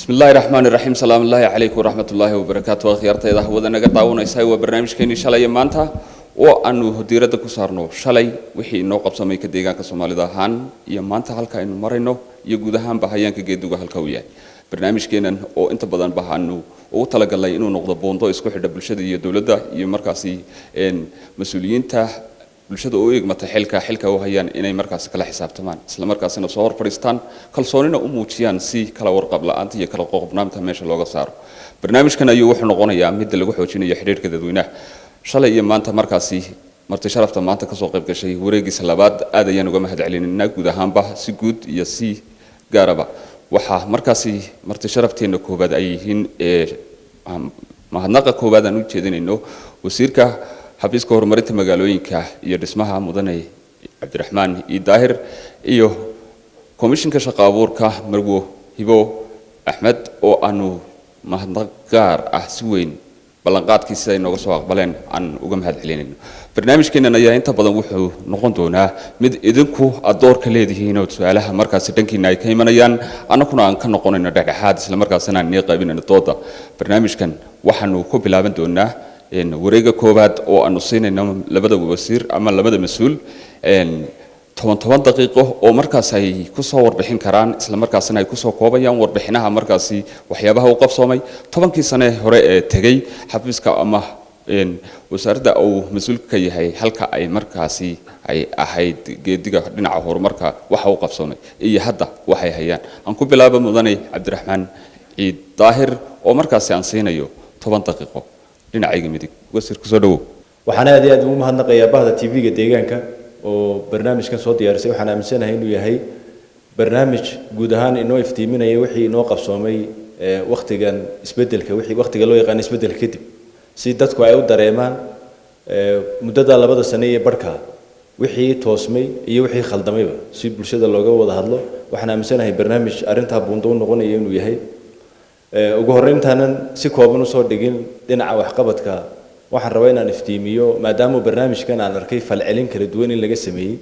Bismi illaahi raxmaani raxiim. Salaam ullaahi calaykum waraxmatullaahi wabarakaatu. Akhyaartayda hawada naga daawanaysa, waa barnaamijkeenii shalay iyo maanta oo aanu diiradda ku saarno shalay wixii inoo qabsamay ka deegaanka Soomaalida ahaan iyo maanta halka aynu marayno iyo guud ahaanba hayaanka geeduga halka uu yahay. Barnaamijkeenan oo inta badan ba aanu ugu talagalnay inuu noqdo buundo isku xidha bulshada iyo dowladda iyo markaasi mas-uuliyiinta bulshada u igmata xilka u hayaan inay markaasi kala xisaabtamaan, isla markaasina soo hor fadhiistaan, kalsoonina u muujiyaan si kala warqab la-aanta iyo kala qoqobnaanta meesha looga saaro. Barnaamijkan ayuu wuxuu noqonayaa midda lagu xoojinayo xidhiirka dadweynaha shalay iyo maanta. Markaasi marti sharafta maanta kasoo qayb gashay wareegiisa labaad aad ayaan uga mahad celinaynaa guud ahaanba, si guud iyo si gaaraba. Waxaa markaasi marti sharafteenna koowaad ay yihiin ee mahadnaqa koowaad aan u jeedinayno wasiirka xafiiska horumarinta magaalooyinka iyo dhismaha, mudane Cabdiraxmaan Iid Daahir, iyo komishinka shaqo abuurka, marwo Hibo Axmed, oo aanu mahadnaq gaar ah si weyn ballanqaadkii sida ay nooga soo aqbaleen aan uga mahad celinayno. Barnaamijkeennan ayaa inta badan wuxuu noqon doonaa mid idinku aad doorka leedihiin oo su-aalaha markaasi dhankiina ay ka imanayaan, annaguna aan ka noqonayno dhexdhexaad, isla markaasina aan nii qaybinayno dooda. Barnaamijkan waxaanu ku bilaaban doonaa wareega koowaad oo aanu siinayno labada wasiir ama labada mas-uul 10 10 daqiiqo oo markaas ay kusoo warbixin karaan, isla markaasina ay kusoo koobayaan warbixinaha markaasi waxyaabaha u qabsoomay 10kii sane hore ee tegey xafiiska ama wasaaradda uu mas-uulka ka yahay, halka ay markaasi ay ahayd geediga dhinaca horumarka, waxa u qabsoomay iyo hadda waxay hayaan. Aan ku bilaabo mudane Cabdiraxmaan Ciid Daahir oo markaasi aan siinayo 10 daqiiqo. Dhinacayga midig, wasiir, kusoo dhawow. Waxaan aad iyo aad ugu mahadnaqayaa bahda TV-ga deegaanka oo barnaamijkan soo diyaarisay. Waxaan aaminsanahay inuu yahay barnaamij guud ahaan inoo iftiiminaya wixii inoo qabsoomay waktigan isbeddelka, wixii waktiga loo yaqaan isbeddelka kadib, si dadku ay u dareemaan muddada 2da sane iyo barhka wixii toosmay iyo wixii khaldamayba, si bulshada looga wada hadlo. Waxaan aaminsanahay barnaamij arrintaa buundo u noqonaya inuu yahay. Ugu horreyn, intaanan si kooban usoo dhigin dhinaca waxqabadka, waxaan rabaa inaan iftiimiyo, maadaama barnaamijkan aan arkay falcelin kala duwan in laga sameeyey,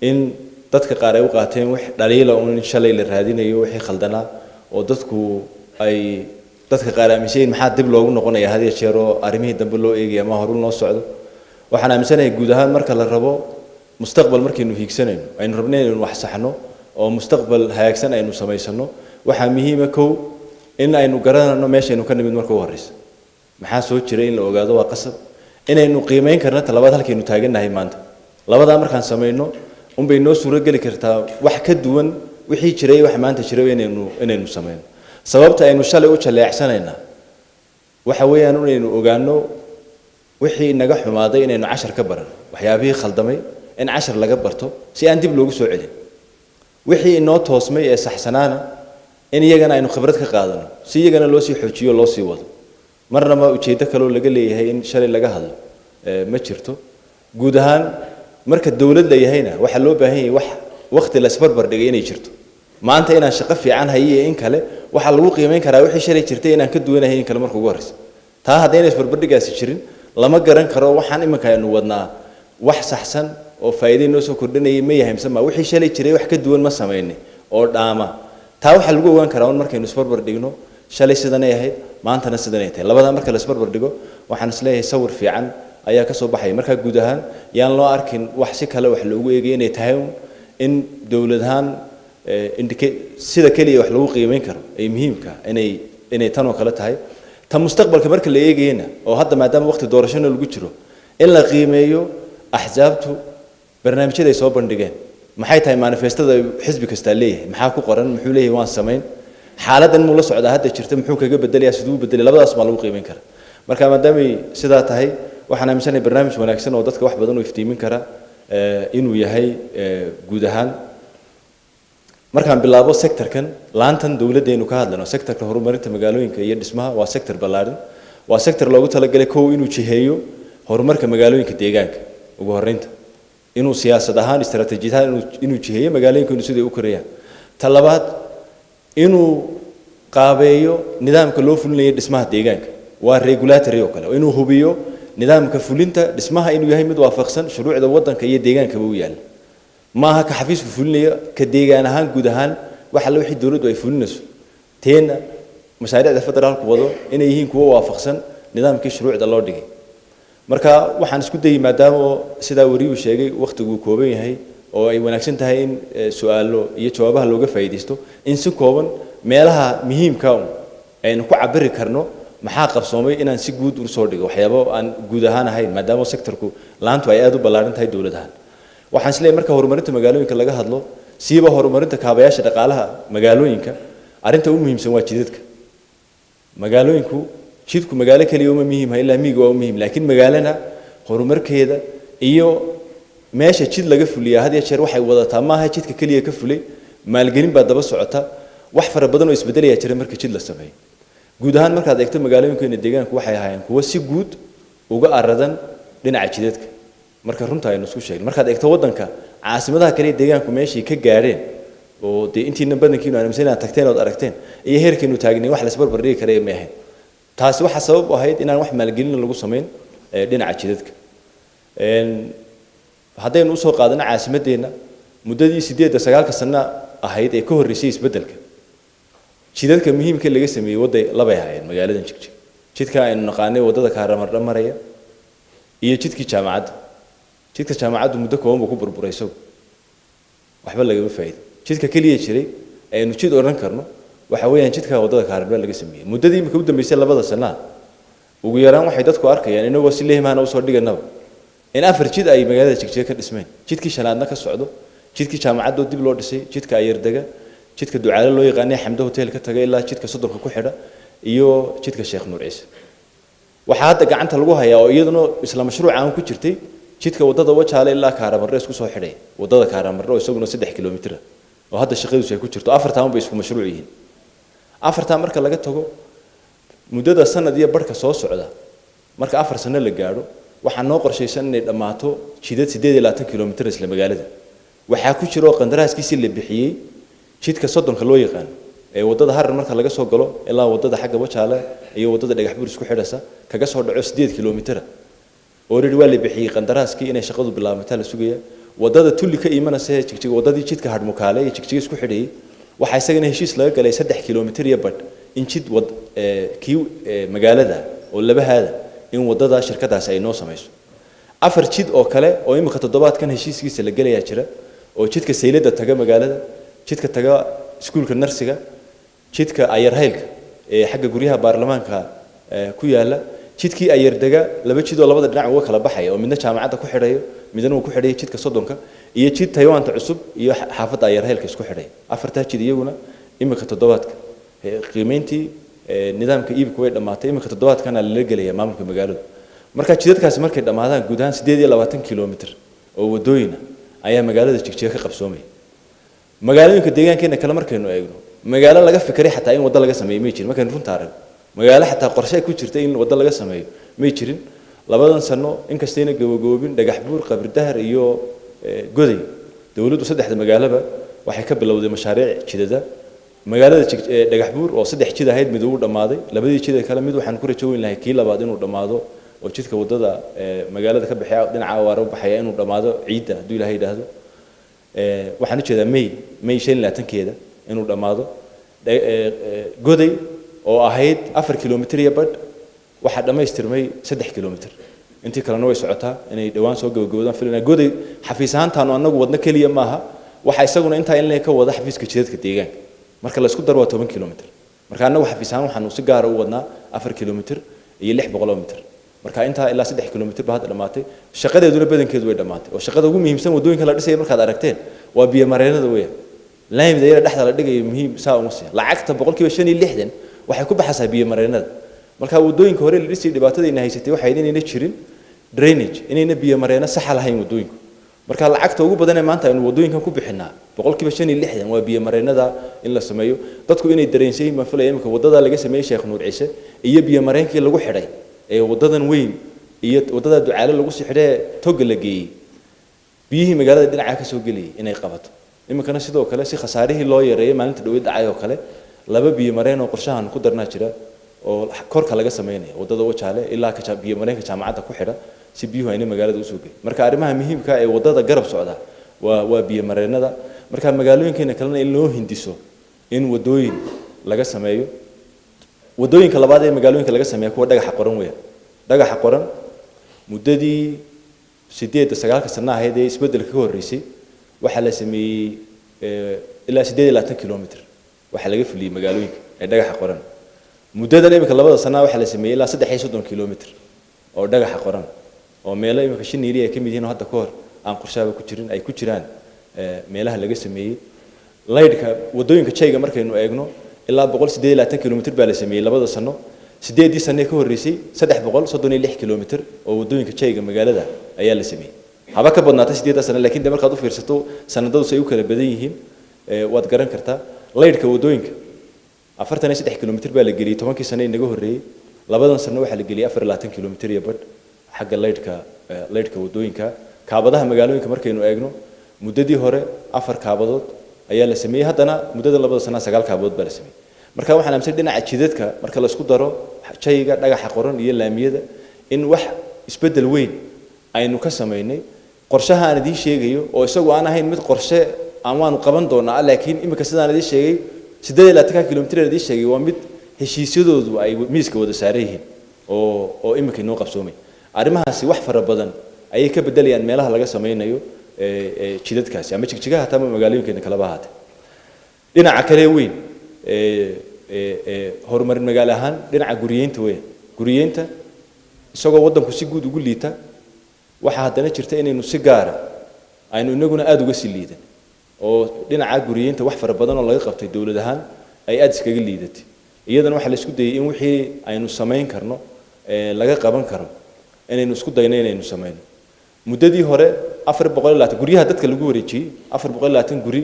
in dadka qaar ay u qaateen wax dhaliila un in shalay la raadinayo wixii khaldanaa, oo dadku ay dadka qaar aaminsan yihiin maxaa dib loogu noqonaya had iyo jeer oo arrimihii dambe loo eegaya, ama horul noo socdo. Waxaan aaminsanahay guud ahaan marka la rabo mustaqbal, markaynu hiigsanayno, aynu rabno inaynu wax saxno oo mustaqbal hagaagsan aynu samaysano, waxaa muhiima kow in aynu garanayno meeshaynu ka nimid. Marka u horreysa, maxaa soo jiray in la ogaado waa qasab. Inaynu qiimeyn karno talabaad halkaynu taagannahay maanta. Labadaa markaan samayno unbay noo suuro geli kartaa wax ka duwan wixii jiray, wax maanta jiray inaynu samayno. Sababta aynu shalay u jaleecsanaynaa waxa weeyaan inaynu ogaano wixii naga xumaaday, inaynu cashar ka barano waxyaabihii khaldamay, in cashar laga barto si aan dib loogu soo celin. Wixii inoo toosmay ee saxsanaana in iyagana aynu khibrad ka qaadano, si iyagana loo sii xoojiyo, loo sii wado. Marnaba ujeeddo kaloo laga leeyahay in shalay laga hadlo ma jirto. Guud ahaan, marka dowlad la yahayna, waxaa loo baahan yahay wax waqti la isbarbar dhigay inay jirto. Maanta inaan shaqo fiican hayo iyo in kale waxaa lagu qiimeyn karaa wixii shalay jirtay inaan ka duwanahay in kale. Marka ugu horreysa taa haddayna isbarbardhigaasi jirin, lama garan karo waxaan iminka aynu wadnaa wax saxsan oo faa'iido inoo soo kordhinayay ma yahay mise ma wixii shalay jiray wax ka duwan ma samaynay oo dhaama. Taa waxaa lagu ogaan karaa un markaynu isbarbar dhigno shalay sidanay ahayd, maantana sidanay tahay. Labadaa marka la isbarbar dhigo, waxaan isleeyahay sawir fiican ayaa ka soo baxaya. Marka guud ahaan yaan loo arkin wax si kale wax loogu eegay inay tahay un in dowlad ahaan sida keliya wax lagu qiimeyn karo ay muhiimka inay tan oo kale tahay. Ta mustaqbalka marka la eegayna, oo hadda maadaama waqti doorashona lagu jiro, in la qiimeeyo axsaabtu barnaamijyada ay soo bandhigeen maxay tahay, manifestada xisbi kastaa leeyahay maxaa ku qoran, muxuu leeyahay waan samayn, xaaladdan muu la socdaa hadda jirta, muxuu kaga bedelayaa, siduu u bedelay, labadaas baa lagu qiimeyn karaa. Marka maadaamay sidaa tahay, waxaan aaminsanahay barnaamij wanaagsan oo dadka wax badan u iftiimin kara inuu yahay. Guud ahaan, markaan bilaabo sectorkan, laantan dowladdeenu ka hadlayno, sectorka horumarinta magaalooyinka iyo dhismaha, waa sector ballaadhan. Waa sector loogu talagalay kow inuu jiheeyo horumarka magaalooyinka deegaanka. Ugu horreynta inuu siyaasad ahaan, istaraatiijiyad ahaan inuu jiheeyo magaalooyinka inuu siday u korayaan. Ta labaad, inuu qaabeeyo nidaamka loo fulinayo dhismaha deegaanka, waa regulatory oo kale, inuu hubiyo nidaamka fulinta dhismaha inuu yahay mid waafaqsan shuruucda waddanka iyo deegaankaba u yaalla. Maaha ka xafiisku fulinayo, ka deegaan ahaan, guud ahaan wax alle wixii dowladdu ay fulinayso teena. Mashaariicda federaalku wado inay yihiin kuwo waafaqsan nidaamkii shuruucda loo dhigay. Marka waxaan isku dayay, maadaama sidaa wariyuu sheegay wakhtiguu kooban yahay oo ay wanaagsan tahay in su-aalo iyo jawaabaha looga faa'iidaysto, in si kooban meelaha muhiimka un aynu ku cabiri karno maxaa qabsoomay inaan si guud u soo dhigo, waxyaabo aan guud ahaan ahayn, maadaama sectorku laantu ay aada u ballaaran tahay dowlad ahaan. Waxaan isleeyahay, marka horumarinta magaalooyinka laga hadlo, siiba horumarinta kaabayaasha dhaqaalaha magaalooyinka, arrinta u muhiimsan waa jidadka magaalooyinku. Jidku magaalo keliya uma muhiimha, ilaa miyiga waa u muhiim, laakiin magaalana horumarkeeda iyo meesha jid laga fuliyaa had iyo jeer waxay wadataa, maaha jidka keliya ka fulay, maalgelin baa daba socota, wax fara badan oo isbedelayaa jira marka jid la sameeyo. Guud ahaan markaad eegto, magaalooyinkeena deegaanku waxay ahaayeen kuwo si guud uga aradan dhinaca jidadka, marka runta aynu isku sheegno. Markaad eegto waddanka caasimadaha kale ee deegaanku meeshay ka gaadheen, oo dee intiina badankiinu aan aaminsan inaad tagteen ood aragteen, iyo heerkeenu taagnay, wax la isbarbar dhigi karaya may ahayn. Taasi waxaa sabab u ahayd inaan wax maalgelina lagu samayn dhinaca jidadka. Haddaynu usoo qaadano caasimadeenna, muddadii 8-9-ka sano ahayd ee ka horreysay isbeddelka, jidadka muhiimka laga sameeyey wadday labay ahaayeen magaaladan Jigjig: jidka aynu naqaanay, waddada Kaaramardha maraya, iyo jidkii jaamacadda. Jidka jaamacaddu muddo kooban buu ku burburay, isagu waxba lagama faa'iido. Jidka keliya jiray aynu jid odhan karno waxa weeyaan jidka waddada Kaaramardha laga sameeyey. Muddadii imika u dambeysay 2da sanaa ugu yaraan, waxay dadku arkayaan, inagoo si lehmaana usoo dhiganaba, in 4 jid ay magaalada Jigjiga ka dhismeen, jidkii shanaadna ka socdo: jidkii jaamacaddoo dib loo dhisay, jidka Ayardega, jidka Ducaale loo yaqaanay Xamdo Hotel ka taga ilaa jidka Soddonka ku xidha, iyo jidka Sheekh Nuur Ciise. Waxaa hadda gacanta lagu hayaa, oo iyaduna isla mashruucaan ku jirtay, jidka waddada Wajaale ilaa Kaaramarre isku soo xidhay, waddada Kaaramarre, oo isaguna 3 kilomitir ah oo hadda shaqadiisu ay ku jirto. Afartaan bay isku mashruuc yihiin. Afartaa marka laga tago, muddada sanad iyo barhka soo socda, marka 4 sano la gaadho, waxaa noo qorshaysan inay dhammaato jidad 28 kilomitir isla magaalada. Waxaa ku jira oo qandaraaskiisii la bixiyey jidka Soddonka loo yaqaano ee waddada Harar marka laga soo galo ilaa waddada xagga Wajaale iyo waddada Dhagax Buur isku xidhasa kaga soo dhaco, 8 kilomitira already waa la bixiyey qandaraaskii, inay shaqadu bilaabmataa la sugaya. Waddada Tulli ka imanaysa ee Jigjiga, waddadii jidka Hadhmukaale iyo Jigjiga isku xidhayay, waxaa isagana heshiis laga galay 3 kilomitir iyo badh in jid wad kii magaalada oo laba haada in waddada shirkadaasi ay noo samayso. 4 jid oo kale oo imika toddobaadkan heshiiskiisa la gelayaa jira, oo jidka Saylada taga magaalada, jidka taga iskuulka narsiga, jidka Ayarhaylka ee xagga guryaha baarlamaanka ku yaala, jidkii Ayardega, laba jid oo labada dhinac uga kala baxaya, oo midna jaamacadda ku xidhayo, midna uu ku xidhayo jidka Soddonka, iyo jid Taywaanta cusub iyo xaafadda Ayarhaylka isku xidhaya. Afartaa jid iyaguna imika toddobaadka qiimeyntii nidaamka iibka way dhammaatay, imika toddobaadkana lala gelaya maamulka magaaladu. Marka jidadkaasi markay dhammaadaan, guud ahaan 28 kilomitir oo waddooyina ayaa magaalada Jigjiga ka qabsoomaya. Magaalooyinka deegaankeena kale markaynu eegno, magaalo laga fikiray xataa in waddo laga sameeyo may jirin. Markaynu runta aragno, magaalo xataa qorshe ku jirta in waddo laga sameeyo may jirin. 2dan sano, inkastayna gabogoobin, Dhagax Buur, Qabridahar iyo Goday, dowladdu saddexda magaalaba waxay ka bilowday mashaariic jidada. Magaalada Dhagax Buur oo 3 jid ahayd, mid uu dhammaaday, labadii jid ee kale mid waxaan ku rajo weyn lahay kii labaad inuu dhammaado, oo jidka waddada magaalada ka baxaya dhinaca Awaare u baxaya inuu dhammaado ciidda, hadduu Ilaahay yidhaahdo. Waxaan ujeedaa May 25-keeda inuu dhammaado. Goday oo ahayd 4 kilomitir iyo badh, waxaa dhammaystirmay 3 kilomitir, intii kalena way socotaa, inay dhowaan soo gabagabodaan filanaa. Goday xafiis ahaantaanu annagu wadno keliya maaha, waxaa isaguna intaa in ka wada xafiiska jidadka deegaanka. Marka la isku daro waa 10 kilomitir. Marka annagu xafiis ahaan waxaanu si gaara u wadnaa 4 kilomitir iyo 600 mitir. Marka intaa ilaa 3 kilomitir ba hadda dhammaatay, shaqadeeduna badankeedu way dhammaatay. Oo shaqada ugu muhiimsan waddooyinka la dhisaya markaad aragteen waa biyo mareennada weeyaan. Laamida yara dhexda la dhigayo muhiim saa uma siya. Lacagta 65% waxay ku baxaysaa biyo mareennada. Marka waddooyinka hore la dhisayay, dhibaatadayna haysatay waxay inayna jirin drainage, inayna biyo mareenno saxa lahayn waddooyinku. Marka lacagta ugu badan ee maanta aynu waddooyinkan ku bixinaa, 65%, waa biyo mareennada in la sameeyo. Dadku inay dareensan yihiin baan filaya. Imika waddada laga sameeyey Sheekh Nuur Ciise iyo biyo mareenkii lagu xidhay ee waddadan weyn iyo waddada Ducaale lagu sii xidhay ee toga la geeyey, biyihii magaalada dhinaca ka soo gelayay inay qabato. Iminkana sidoo kale, si khasaarihii loo yareeyo maalinta dhaweyd dhacay oo kale, laba biyo mareen oo qorshahan ku darnaa jira oo korka laga sameynaya waddada Wajaale ilaa ka biyo mareenka jaamacadda ku xidha, si biyuhu ayna magaalada usoo gelin. Marka arrimaha muhiimka ee waddada garab socda waa biyo mareennada. Marka magaalooyinkeena kalena in loo hindiso in waddooyin laga sameeyo. Wadooyinka labaad ee magaalooyinka laga sameeya kuwa dhagaxa qoran weeyaan. Dhagaxa qoran muddadii 8-9-ka sano ahayd ee isbeddelka ka horreysay waxaa la sameeyey ilaa 28 kilomitr waxaa laga fuliyey magaalooyinka ee dhagaxa qoran. Muddadan imika 2da sanaa waxaa la sameeyey ilaa 33 kilomitr oo dhagaxa qoran, oo meelo imika Shiniili ay ka mid yihiin oo hadda ka hor aan qorshaaba ku jirin ay ku jiraan meelaha laga sameeyey. Laydhka wadooyinka jayga markaynu eegno, ilaa 128 kilomitr baa la sameeyey 2da sano. 8dii sane ka horreysay 336 kilomitr oo wadooyinka jayga magaalada ayaa la sameeyey. Haba ka badnaatay 8da sano, laakiin de markaad u fiirsato sanadadu say u kala badan yihiin waad garan kartaa. Laydhka wadooyinka 43 kilomitr baa la geliyey 10kii sane inaga horreeyey. 2dan sano waxaa la geliyey 24 kilomitr iyo badh xagga laydhka wadooyinka. Kaabadaha magaalooyinka markaynu eegno, muddadii hore afar kaabadood ayaa la sameeyey, haddana muddada 2da sanaa sagaal kaabadood baa la sameeyey. Marka waxaan aaminsan dhinaca jidadka marka la isku daro jayga, dhagaxa qoran iyo laamiyada in wax isbeddel weyn aynu ka samaynay. Qorshaha aan idiin sheegayo oo isagu aan ahayn mid qorshe aan waanu qaban doonaa, laakiin imika sidaan idiin sheegay 28-ka kilomitir aan idiin sheegay waa mid heshiisyadoodu ay miiska wada saaran yihiin oo imika inoo qabsoomay. Arrimahaasi wax fara badan ayay ka bedelayaan meelaha laga samaynayo jidadkaasi ama Jigjigaha hataa ama magaalooyinkeena kaleba ahaatee. Dhinaca kale weyn horumarin magaalo ahaan dhinaca guriyeynta weyn. Guriyeynta isagoo waddanku si guud ugu liita, waxaa haddana jirta inaynu si gaara aynu inaguna aada uga sii liidan, oo dhinaca guriyeynta wax fara badan oo laga qabtay dowlad ahaan ay aada iskaga liidatay. Iyadana waxaa la isku dayay in wixii aynu samayn karno laga qaban karo inaynu isku dayno inaynu samayno. Muddadii hore 420 guryaha dadka lagu wareejiyey, 420 guri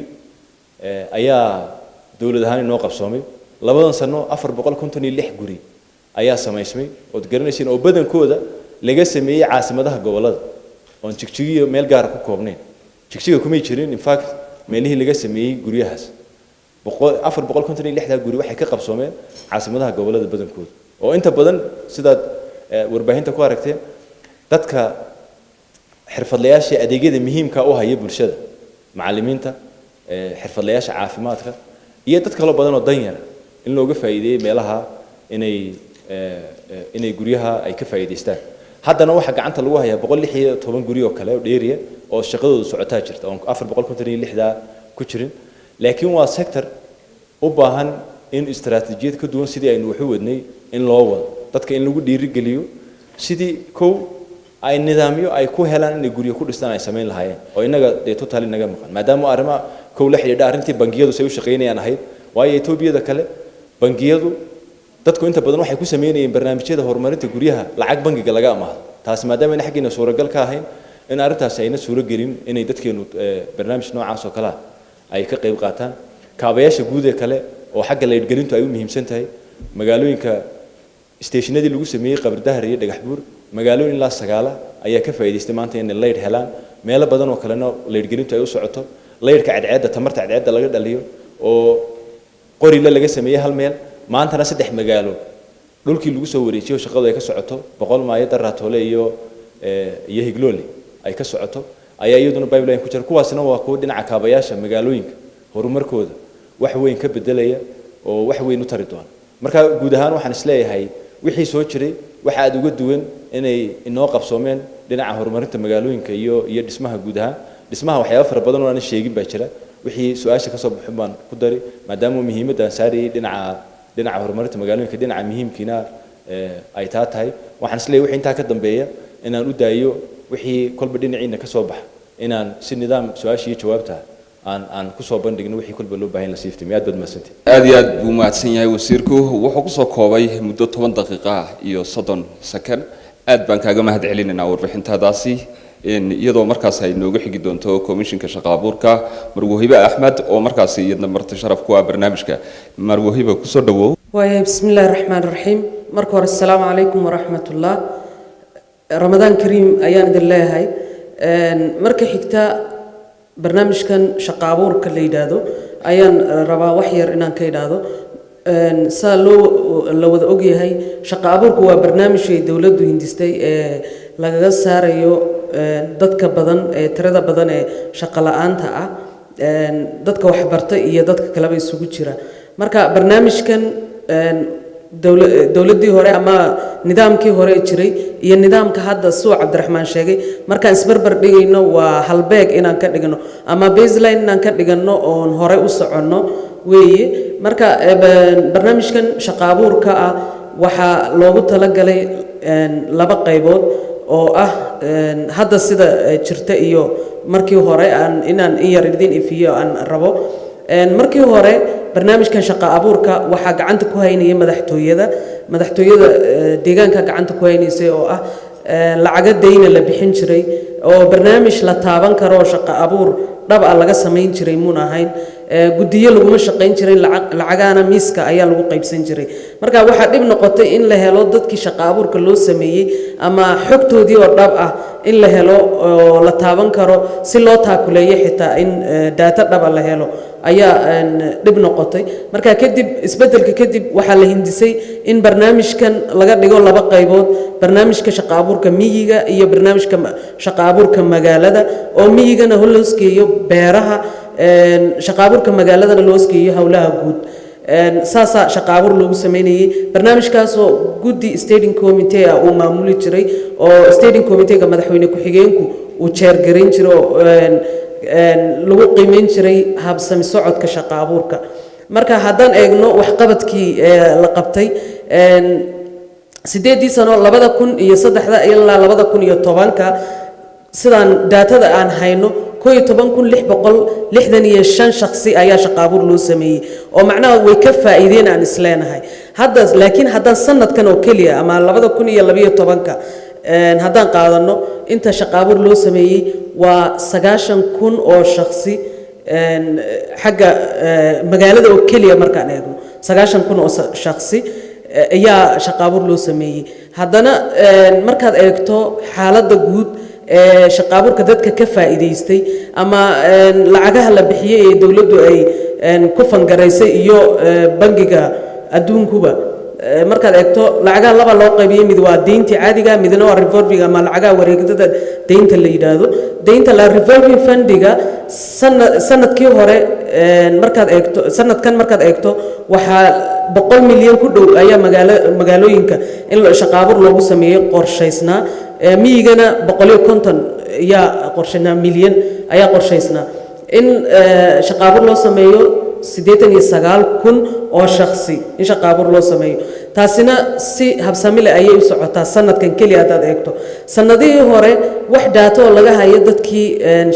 ayaa dowlad ahaan inoo qabsoomay. 2dan sano 456 guri ayaa samaysmay, ood garanaysiin, oo badankooda laga sameeyey caasimadaha gobollada, oon Jigjigiyo meel gaara ku koobnayn. Jigjiga kumay jirin, in fact, meelihii laga sameeyey guryahaas. 456-da guri waxay ka qabsoomeen caasimadaha gobollada badankooda, oo inta badan sidaad warbaahinta ku aragteen dadka xirfadlayaasha adeegyada muhiimka u haya bulshada, macallimiinta, xirfadlayaasha caafimaadka iyo dad kaloo badan oo danyara in looga faa'iideeyey meelaha inay guryaha ay ka faa'iidaystaan. Haddana waxaa gacanta lagu hayaa 116 guri oo kale oo dheeriya oo shaqadoodu socotaa jirta, oon 456-daa ku jirin. Laakiin waa sector u baahan in istaraatiijiyad ka duwan sidii aynu waxu wadnay in loo wado, dadka in lagu dhiirigeliyo sidii kow ay nidaamyo ay ku helaan inay guryo ku dhistaan ay samayn lahaayeen, oo innaga dee totally naga maqan, maadaama arrimaha kow la xidhiidha arrintii bangiyadu say u shaqaynayaan ahayd. Waayo Etoobiyada kale bangiyadu dadku inta badan waxay ku sameynayeen barnaamijyada horumarinta guryaha lacag bangiga laga amaahdo. Taasi maadaama ayna xaggeena suuragal ka ahayn in arrintaasi ayna suuro gelin inay dadkeenu barnaamij noocaas oo kale ah ay ka qayb qaataan. Kaabayaasha guud ee kale oo xagga laydhgelintu ay u muhiimsan tahay, magaalooyinka stationadii lagu sameeyey Qabridahar iyo Dhagaxbuur, magaalooyin ilaa sagaala ayaa ka faa'iidaystay maanta inay laydh helaan. Meelo badan oo kalena laydhgelintu ay u socoto. Laydhka cadceedda, tamarta cadceedda laga dhaliyo oo Qorile laga sameeyey hal meel, maantana saddex magaalo dhulkii lagu soo wareejiyo shaqadu ay ka socoto, Boqol Maayo, Daraatoole iyo Higloole ay ka socoto, ayaa iyaduna pipeline ku jira. Kuwaasina waa kuwo dhinaca kaabayaasha magaalooyinka horumarkooda wax weyn ka bedelaya oo wax weyn u tari doona. Marka guud ahaan waxaan isleeyahay wixii soo jiray waxa aad uga duwan inay inoo qabsoomeen dhinaca horumarinta magaalooyinka iyo dhismaha guud ahaan. Dhismaha waxyaabo fara badan oo aanan sheegin baa jira. Wixii su-aasha kasoo baxin baan ku dari, maadaama muhiimadda aan saarayay dhinaca horumarinta magaalooyinka, dhinaca muhiimkiina ay taa tahay. Waxaan isleeyahay wixii intaa ka dambeeya inaan u daayo wixii kolba dhinaciina ka soo baxa, inaan si nidaam su-aasha iyo jawaabta aan kusoo bandhigno wixii kolba loo baahan la sii iftimiyo. Aad baad mahadsantihin. Aad iyo aad buu mahadsan yahay wasiirku. Wuxuu kusoo koobay muddo 10 daqiiqa ah iyo 30 second. Aad baan kaaga mahad celinaynaa warbixintadaasi, iyadoo markaas ay nooga xigi doonto komishinka shaqa abuurka Marwahibe Axmed, oo markaasi iyadna marti sharaf ku ah barnaamijka. Marwahibe, kusoo dhawow. Waayahay, bismi illaahi raxmaan raxiim. Marka hore asalaamu calaykum waraxmatullah, Ramadaan kariim ayaan idin leeyahay. Marka xigta barnaamijkan shaqa abuurka la yidhaahdo ayaan rabaa wax yar inaan ka idhaahdo. Saa loo la wada ogyahay, shaqa abuurku waa barnaamij ay dowladdu hindistay ee lagaga saarayo dadka badan ee tirada badan ee shaqo la'aanta ah, dadka waxbarta iyo dadka kaleba isugu jira. Marka barnaamijkan Dowladdii hore ama nidaamkii hore jiray iyo nidaamka hadda suu Cabdiraxmaan sheegay markaan isbarbar dhigayno, waa halbeeg inaan ka dhigno ama baseline inaan ka dhigano oon horey u soconno weeye. Marka barnaamijkan shaqo abuurka ah waxaa loogu talagalay laba qaybood oo ah hadda sida jirta iyo markii hore aan inaan in yar idin ifiyo aan rabo. Markii hore barnaamijkan shaqo abuurka waxaa gacanta ku haynaya madaxtooyada deegaanka gacanta ku haynaysay, oo ah lacago dayna la bixin jiray oo barnaamij la taaban karo oo shaqo abuur dhab ah laga samayn jiray muun ahayn. Guddiyo laguma shaqayn jirin, lacagahana miiska ayaa lagu qaybsan jiray. Marka waxaa dhib noqotay in la helo dadkii shaqo abuurka loo sameeyey ama xogtoodii oo dhab ah in la helo oo la taaban karo si loo taakuleeyo, xitaa in data dhaba la helo ayaa dhib noqotay. Marka kadib, isbeddelka kadib, waxaa la hindisay in barnaamijkan laga dhigo laba qaybood: barnaamijka shaqo abuurka miyiga iyo barnaamijka shaqo abuurka magaalada, oo miyigana loo hoosgeeyo beeraha, shaqo abuurka magaaladana loo hoosgeeyo howlaha guud. Saasaa shaqo abuur loogu sameynayay barnaamijkaasoo guddi steering committee ah uu maamuli jiray, oo steering committee-ga madaxweyne ku-xigeenku uu chair-garayn jiray, oo lagu qiimeyn jiray habsami socodka shaqo abuurka. Marka haddaan eegno waxqabadkii la qabtay 8-dii sano, 2003-da ilaa 2010-ka, sidaan data-da aan hayno, 11,665 shakhsi ayaa shaqo abuur loo sameeyey, oo macnaha way ka faa'iideen aan isleenahay hadda. Laakiin haddaan sanadkan oo keliya ama 2012-ka haddaan qaadano, inta shaqo abuur loo sameeyey waa 90,000 oo shakhsi xagga magaalada oo keliya. Markaan eegno, 90,000 oo shakhsi ayaa shaqo abuur loo sameeyey. Haddana markaad eegto xaaladda guud ee shaqo abuurka, dadka ka faa'iidaystay ama lacagaha la bixiyey ee dowladdu ay ku fund-garaysay iyo Bangiga Adduunkuba, markaad eegto lacagaha laba loo qaybiyey: mid waa deyntii caadiga, midna waa revolving ama lacagaha wareegtada deynta la yidhaahdo. Deynta la revolving fund-iga sanadkii hore markaad eegto, sanadkan markaad eegto, waxaa 100 milyan ku dhow ayaa magaalooyinka in shaqo abuur loogu sameeyey qorshaysnaa. Miyigana 150 ayaa qorshaynaa, milyan ayaa qorshaysnaa in shaqo abuur loo sameeyo, 89,000 oo shakhsi in shaqo abuur loo sameeyo. Taasina si habsami leh ayay u socotaa sanadkan keliya haddaad eegto. Sanadihii hore wax data oo laga hayo dadkii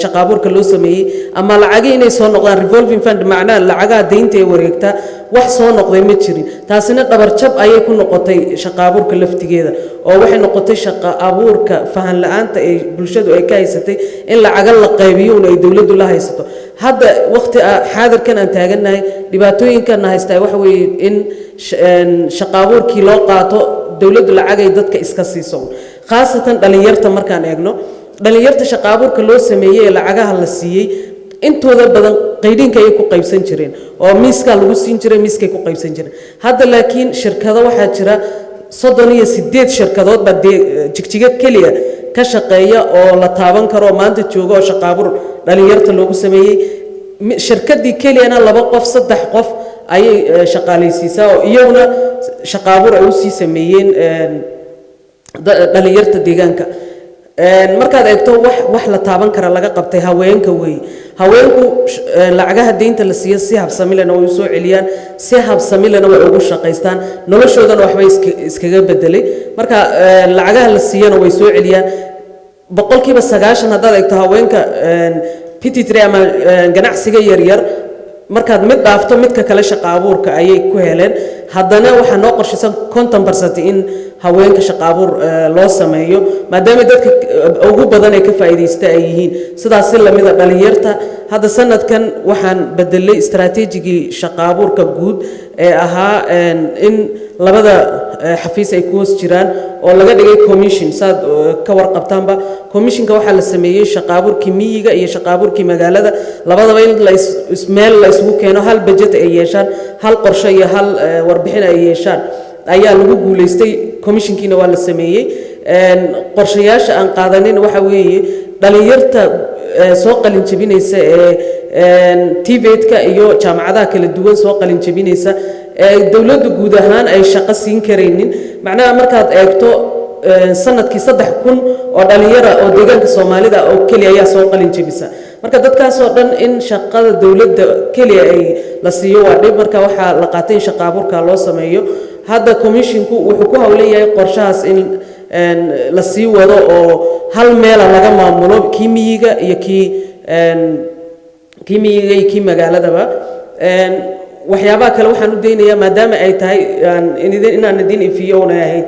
shaqo abuurka loo sameeyey ama lacagii inay soo noqdaan, revolving fund macnaha lacagaha deynta ee wareegta, wax soo noqday ma jirin. Taasina dhabarjab ayay ku noqotay shaqo abuurka laftigeeda, oo waxay noqotay shaqo abuurka fahan la-aanta ee bulshadu ay ka haysatay in lacaga la qaybiyo un ay dowladdu la haysato. Hadda waqti xaadirkan aan taagannahay, dhibaatooyinkana haystaa waxa weeye in shaqo abuurkii loo qaato dowladdu lacagay dadka iska siiso, khaasatan dhalinyarta. Markaan eegno dhalinyarta shaqo abuurka loo sameeyey ee lacagaha la siiyey, intooda badan qaydhinka ayay ku qaybsan jireen oo miiskaa lagu siin jiray, miiskay ku qaybsan jireen. Hadda laakiin shirkado waxaa jira, 38 shirkadood baa dee Jigjiga keliya ka shaqeeya oo la taaban karo oo maanta jooga oo shaqo abuur dhalinyarta loogu sameeyey. Shirkadii keliyana laba qof, saddex qof ayay shaqaalaysiisaa, oo iyaguna shaqo abuur ay usii sameeyeen dhalinyarta deegaanka. Markaad eegto wax la taaban kara laga qabtay haweenka weeye. Haweenku lacagaha deynta la siiyo si habsamilena way u soo celiyaan, si habsamilena way ugu shaqaystaan, noloshoodana waxbay iskaga bedelay. Marka lacagaha la siiyana way soo celiyaan 90%. Haddaad eegto haweenka PT3 ama ganacsiga yaryar, markaad mid dhaafto midka kale, shaqo abuurka ayay ku heleen. Haddana waxaa noo qorshaysan 50% in haweenka shaqo abuur loo sameeyo, maadaama dadka ugu badan ee ka faa'iidaysta ay yihiin. Sidaas si lamida dhalinyarta, hadda sanadkan waxaan bedelay istaraatiijigii shaqo abuurka guud ee ahaa in labada xafiis ay ku hoos jiraan oo laga dhigay commission. Saad ka warqabtaanba, commissionka waxaa la sameeyey shaqo abuurkii miyiga iyo shaqo abuurkii magaalada labadaba in la meel la isugu keeno, hal budget ay yeeshaan, hal qorshe iyo hal warbixin ay yeeshaan ayaa lagu guulaystay. Commissionkiina waa la sameeyey. Qorshayaasha aan qaadanin waxa weeye dhalinyarta soo qalin jebinaysa ee TVET-ka iyo jaamacadaha kala duwan soo qalin jebinaysa. Ee ay dowladdu guud ahaan ay shaqo siin karaynin. Macnaha, markaad eegto sanadkii 3000 oo dhalinyara oo deegaanka Soomaalida oo keliya ayaa soo qalin jebisa. Marka dadkaasoo dhan in shaqada dowladda keliya ay la siiyo waa dhib. Marka waxaa la qaatay in shaqa abuurka loo sameeyo. Hadda commissionku wuxuu ku howlan yahay qorshahaas in la sii wado oo hal meela laga maamulo, kii miyiga iyo kii miyiga iyo kii magaaladaba. Waxyaabaha kale waxaan u daynayaa, maadaama ay tahay inaan idin ifiyo una ahayd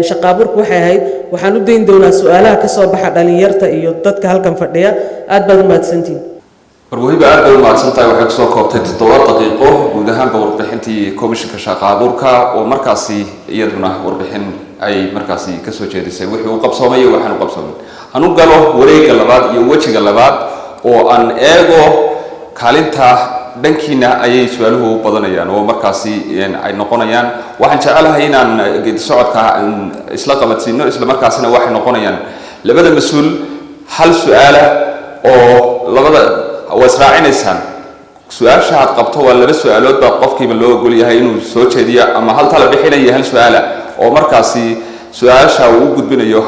shaqa abuurku waxay ahayd, waxaan u dayn doonaa su-aalaha ka soo baxa dhalinyarta iyo dadka halkan fadhiya. Aad baad u mahadsantihin. Marwo Hiba, aad bay u mahadsan tahay. Waxay kusoo koobtay 7 daqiiqo guud ahaanba warbixintii komishinka shaqa abuurka, oo markaasi iyaduna warbixin ay markaasi kasoo jeedisay wixii uu qabsoomay iyo waxaan u qabsoomin. Hanu galo wareegga labaad iyo wejiga labaad oo aan eego kaalinta dhankiina ayay su-aaluhu u badanayaan oo markaasi ay noqonayaan. Waxaan jecelahay inaan geedi socodka isla qabadsiino, isla markaasina waxay noqonayaan labada mas-uul hal su-aala oo labada waa israacinaysaan. Su-aasha aad qabto waa laba su-aalood baa qofkiiba loo ogol yahay inuu soo jeediyo, ama hal tala bixinaya, hal su-aala oo markaasi su-aasha uu u gudbinayo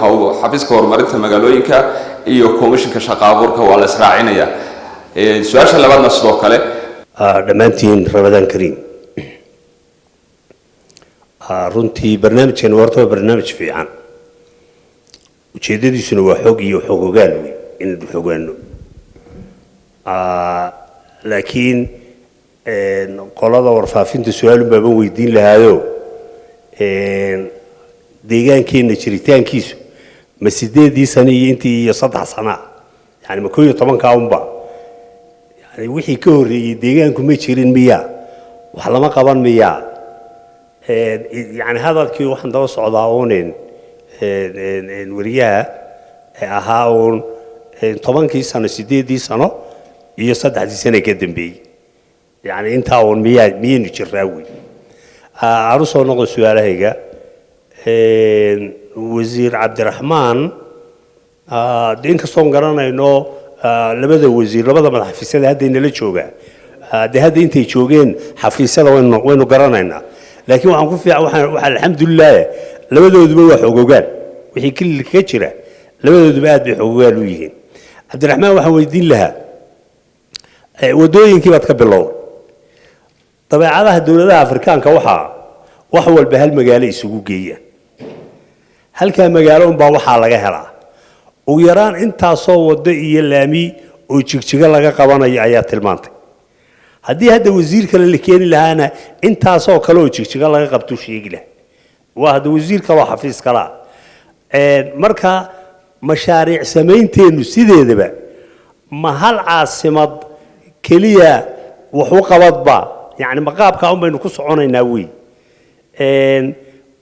xafiiska horumarinta magaalooyinka iyo komishinka shaqa abuurka. Waa la israacinaya. Su-aasha labaadna sidoo kale. Dhammaantiin Ramadaan kariim. Runtii barnaamijkan horta waa barnaamij fiican, ujeeddadiisuna waa xog iyo xog ogaal wey, inaynu xogaano. Laakiin qolada warfaafinta su-aalun baaban weydiin lahaayo: deegaankeenna jiritaankiisu ma 8-dii sano iyo intii iyo 3 sana, yani ma 11-kaa unba? Yani wixii ka horreeyey deegaanku ma jirin miyaa? Wax lama qaban miyaa? Yani hadalkii waxaan daba socdaa uunin weriyaha ahaa uun 10-kii sano, 8-dii sano iyo 3-dii sano ka dambeeyey, yani intaa uun miyaa miyaynu jiraa wey? Aan u soo noqdo su-aalahayga. Wasiir Cabdiraxmaan, de inkastoon garanayno labada wasiir, labada madax xafiisyada hadda inala joogaa, dee hadda intay joogeen xafiisyada waynu garanaynaa, laakiin waxaan ku fiican waxaan alxamdulilah labadooduba waa xogogaan wixii kililka ka jira, labadooduba aad bay xogogaan u yihiin. Cabdiraxmaan waxaan weydiin lahaa, waddooyinkii baad ka bilowday. Dabeecadaha dowladaha Afrikaanka waxaa wax walba hal magaalo isugu geeyaan, halkaa magaalo unbaa waxaa laga helaa ugu yaraan intaasoo waddo iyo laami oo Jigjigo laga qabanayo ayaa tilmaantay. Haddii hadda wasiir kale la keeni lahaana, intaasoo kale oo Jigjigo laga qabtuu sheegi lahaa. Waa hadda wasiir kaloo xafiis kalaa. Marka mashaariic samaynteenu sideedaba ma hal caasimad keliya wax u qabadba? Yani ma qaabkaa un baynu ku soconaynaa wey?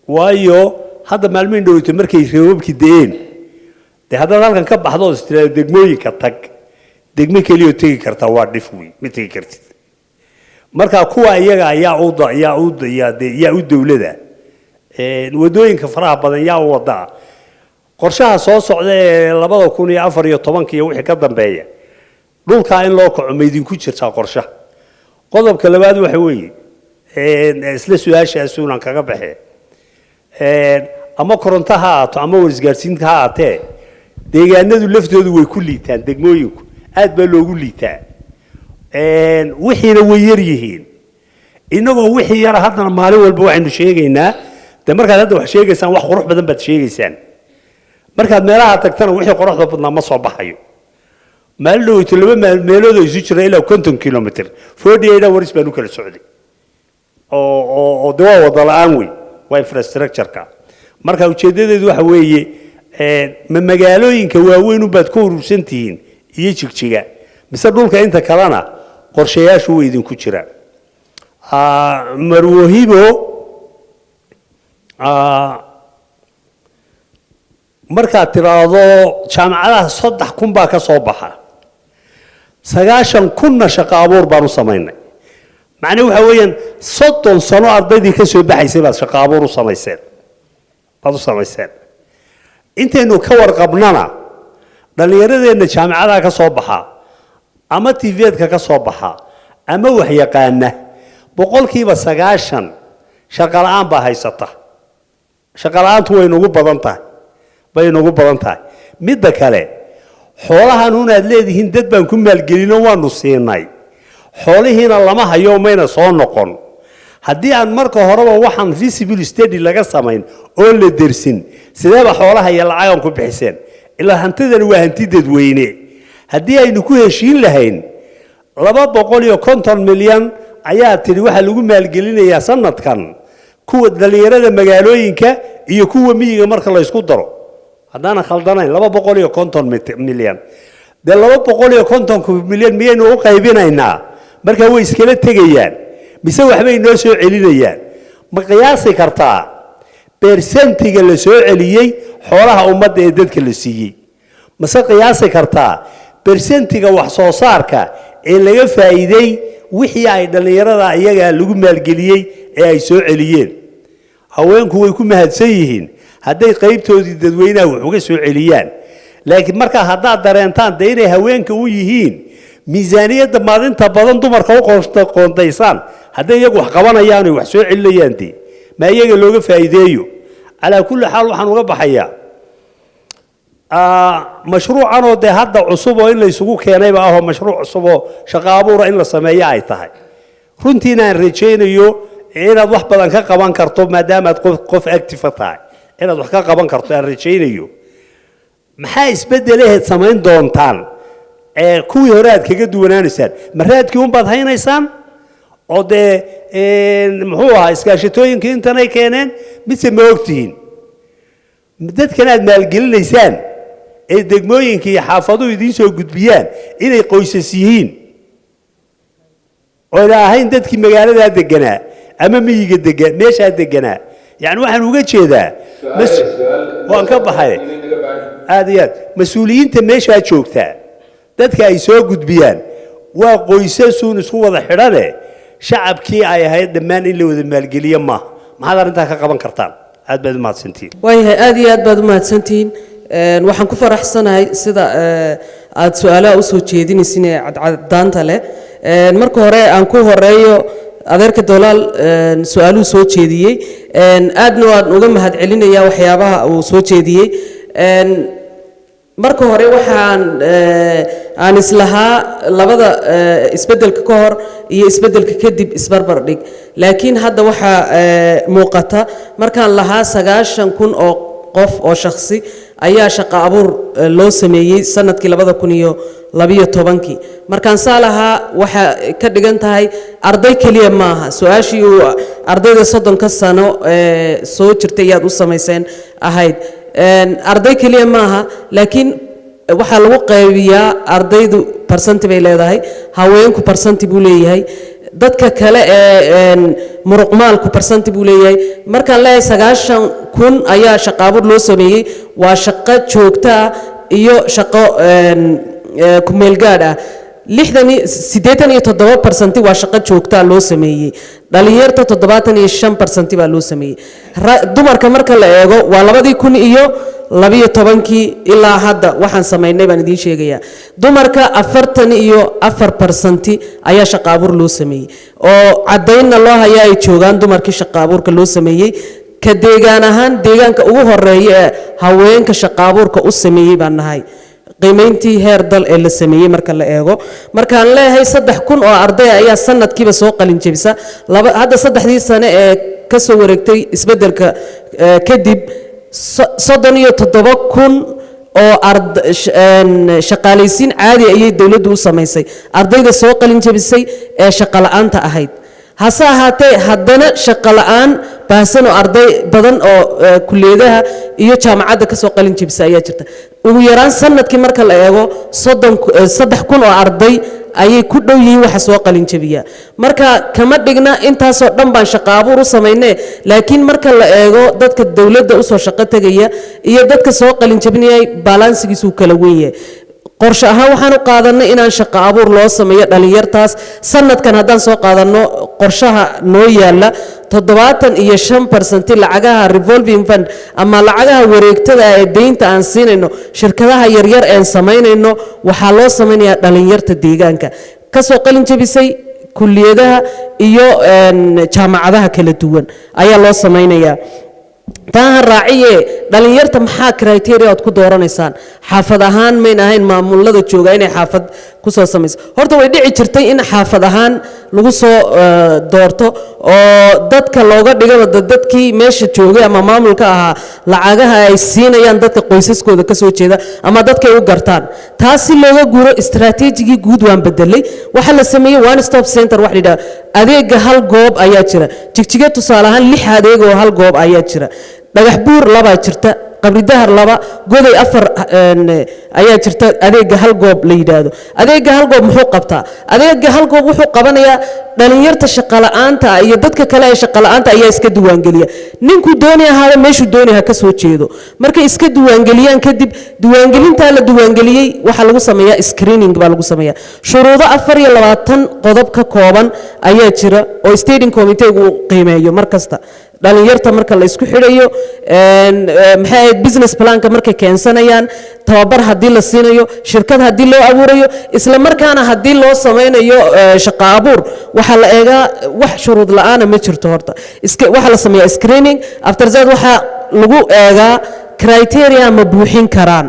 Waayo hadda maalmihin dhoweyto markay roobabkii da'een, dee haddaad halkan ka baxdo oo istiraado degmooyinka tag, degmo keliyoo tegi kartaa waa dhif wey, ma tegi kartid. Marka kuwa iyaga ayaa u yaa u yaa dee yaa u dowlada wadooyinka faraha badan yaa u wadaa? Qorshaha soo socda ee 2014-ka iyo wixii ka dambeeya, dhulkaa in loo kaco ma idinku jirtaa qorshaha? Qodobka labaad waxa weeye, isla su-aashaasuunan kaga baxee, ama koronto ha ahaato ama warisgaarsiinta ha ahaatee, deegaanadu laftoodu way ku liitaan, degmooyinku aad baa loogu liitaa, wixiina way yar yihiin. Innagoo wixii yara haddana maalin walba waxaynu sheegaynaa, dee markaad hadda wax sheegaysaan wax qurux badan baad sheegaysaan, markaad meelaha tagtana wixii quruxda badnaa ma soo baxayo. Maalin dhaweyto laba meelood oo isu jira ilaa 50 kilomitr, 48 hours baan u kala socday, oo de waa wada la-aan wey, waa infrastructure-ka. Marka ujeeddadeedu waxa weeye, ma magaalooyinka waaweyn unbaad ku urursan tihiin iyo Jigjiga, mise dhulka inta kalena qorshayaashu way idinku jiraan? Marwo Hibo, markaad tiraahdo jaamacadaha 3000 baa ka soo baxa, 90,000-na shaqo abuur baan u samaynay, macnahedu waxa weeyaan 30 sano ardaydii ka soo baxaysay baad shaqo abuur u samayseen, baad u samayseen. Intaynu ka warqabnana dhallinyaradeenna jaamacadaha ka soo baxa ama TVET-ka ka soo baxa ama wax yaqaana 90% shaqo la'aan baa haysata. Shaqo la'aantu way nagu badan tahay, bay nagu badan tahay. Midda kale, xoolahan unaad leedihiin dad baan ku maalgelino, waanu siinay, xoolihiina lama hayo, mayna soo noqon. Haddii aan marka horeba waxaan feasibility study laga samayn oo la dersin, sideeba xoolaha iyo lacagan ku bixiseen? Ilaa hantidani waa hanti dadweyne. Haddii aynu ku heshiin lahayn 250 milyan ayaa tidhi waxaa lagu maalgelinayaa sanadkan kuwa dhallinyarada magaalooyinka iyo kuwa miyiga marka la ysku daro, haddaanan khaldanayn 250 milyan. Dee 250-ka milyan miyaynu u qaybinaynaa? Markaa way iskala tegayaan mise waxbay noo soo celinayaan? Ma qiyaasi kartaa bersentiga la soo celiyey xoolaha ummadda ee dadka la siiyey? Mase qiyaasi kartaa bersentiga wax soo saarka ee laga faa'iiday wixii ay dhallinyarada iyaga lagu maalgeliyey ee ay soo celiyeen? Haweenku way ku mahadsan yihiin hadday qaybtoodii dadweynaha wax uga soo celiyaan, laakiin markaa haddaad dareentaan dee inay haweenka u yihiin miisaaniyadda maalinta badan dumarka u qoondaysaan, hadday iyagu wax qabanayaan oy wax soo celinayaan, dee ma iyaga looga faa'iideeyo? Calaa kulli xaal, waxaan uga baxayaa mashruucanoo dee hadda cusub oo in la isugu keenayba ahoo mashruuc cusub oo shaqo abuura in la sameeyo ay tahay. Runtiina aan rajaynayo inaad wax badan ka qaban karto, maadaama aad qof active tahay, inaad wax ka qaban karto aan rajaynayo. Maxaa isbedelaheed samayn doontaan ee kuwii hore aad kaga duwanaanaysaan? Ma raadkii unbaad haynaysaan oo dee muxuu ahaa iskaashatooyinkii intanay keeneen, mise ma ogtihiin dadkan aad maalgelinaysaan ee degmooyinka iyo xaafaduhu idiin soo gudbiyaan inay qoysas yihiin oyna ahayn dadkii magaaladaa deganaa ama miyiga degan meeshaa deganaa? Yani waxaan uga jeedaa, waan ka baxay aad iyo aad, mas-uuliyiinta meeshaa joogtaa dadka ay soo gudbiyaan waa qoysasuun isku wada xidhane, shacabkii ay ahayd dhammaan in la wada maalgeliyo maaha. Maxaad arrintaa ka qaban kartaan? Aad baad umahadsantihiin. Waayahay, aad iyo aad baad umahadsantihiin. Waxaan ku faraxsanahay sida aad su-aalaha usoo jeedinaysin ee cadcadaanta leh. Marka hore aan ku horeeyo adeerka Dolaal su-aaluhu soo jeediyey. Aadna waan uga mahad celinaya waxyaabaha uu soo jeediyey. Marka hore waxaan aan islahaa labada isbeddelka ka hor iyo isbeddelka kadib isbarbar dhig, laakiin hadda waxaa muuqata markaan lahaa 90,000 oo qof oo shakhsi ayaa shaqo abuur loo sameeyey sanadkii 2012-kii. Markaan saa lahaa, waxaa ka dhigan tahay arday keliya maaha. Su-aashii uu ardayda 30-ka sano soo jirtay ayaad u samayseen ahayd, arday keliya maaha, laakiin waxaa lagu qaybiyaa ardaydu percent bay leedahay, haweenku percent buu leeyahay, dadka kale ee muruqmaalku percent buu leeyahay. Markaan leeyahay 90,000 ayaa shaqo abuur loo sameeyey, waa shaqo joogto ah iyo shaqo kumeelgaadh ah. 87% waa shaqo joogtaa loo sameeyey dhalinyarta, 75% baa loo sameeyey dumarka. Marka la eego waa 2012-kii ilaa hadda waxaan samaynay baan idiin sheegayaa. Dumarka 44% ayaa shaqo abuur loo sameeyey, oo caddaynna loo hayaa ay joogaan dumarkii shaqo abuurka loo sameeyey. Ka deegaan ahaan, deegaanka ugu horeeya ee haweenka shaqo abuurka u sameeyey baan nahay qiimayntii heer dal ee la sameeyey marka la eego. Markaan leeyahay 3,000 oo arday ayaa sanadkiiba soo qalin jebisa, laba hadda saddexdii sane ee ka soo wareegtay isbeddelka kadib, 37,000 oo shaqaalaysiin caadi ayay dowladdu u samaysay ardayda soo qalin jebisay ee shaqo la'aanta ahayd. Hase ahaatee, haddana shaqo la'aan baahsan oo arday badan oo kulliyadaha iyo jaamacadda ka soo qalin jebisa ayaa jirta. Ugu yaraan sanadkii marka la eego 33,000 oo arday ayay ku dhow yihiin waxa soo qalin jebiya. Marka kama dhigna intaasoo dhan baan shaqo abuur u samaynee, laakiin marka la eego dadka dowladda usoo shaqo tegaya iyo dadka soo qalin jebinaya, balansigiisu kala weyn yahay. Qorshe ahaan waxaan u qaadanay inaan shaqo abuur loo sameeyo dhalinyartaas. Sanadkan haddaan soo qaadanno qorshaha noo yaala, 75% lacagaha revolving fund ama lacagaha wareegtada ee deynta aan siinayno shirkadaha yaryar een samaynayno waxaa loo samaynayaa dhalinyarta deegaanka ka soo qalin jebisay. Kuliyadaha iyo jaamacadaha kala duwan ayaa loo samaynayaa. Taa ha raaciye, dhalinyarta maxaa criteria aad ku dooranaysaan? Xaafad ahaan mayn ahayn maamulada jooga inay xaafad ku soo samayso. Horta way dhici jirtay in xaafad ahaan lagu soo doorto oo dadka looga dhigaba dadkii meesha joogay ama maamulka ahaa lacagaha ay siinayaan dadka qoysaskooda ka soo jeeda ama dadkay u gartaan. Taas si looga guuro, istaraatiijigii guud waan bedelay. Waxaa la sameeyey one stop center, wax la yidhaha adeega hal goob ayaa jira. Jigjiga tusaale ahaan lix adeeg oo hal goob ayaa jira, Dhagax Buur labaa jirta, Qabridahar laba, Goday afar ayaa jirta. Adeega hal goob la yidhaahdo, adeega hal goob muxuu qabtaa? Adeega hal goob wuxuu qabanayaa dhalinyarta shaqola'aanta iyo dadka kale ee shaqola'aanta ayaa iska diiwaangeliya. Ninkuu dooni ahaada, meeshuu dooni ha ka soo jeedo. Markay iska diiwaangeliyaan kadib, diiwaangelintaa la diiwaangeliyey waxaa lagu sameeyaa screening baa lagu sameeyaa. Shuruudo 24 qodob ka kooban ayaa jira oo steering committee-gu uu qiimeeyo mar kasta dhalinyarta marka la isku xidhayo, maxay ahayd, business planka markay keensanayaan, tababar haddii la siinayo, shirkad haddii loo abuurayo, isla markaana haddii loo samaynayo shaqo abuur, waxaa la eegaa wax shuruud la'aana ma jirto. Horta waxaa la sameeyaa screening. After that waxaa lagu eegaa criteria ma buuxin karaan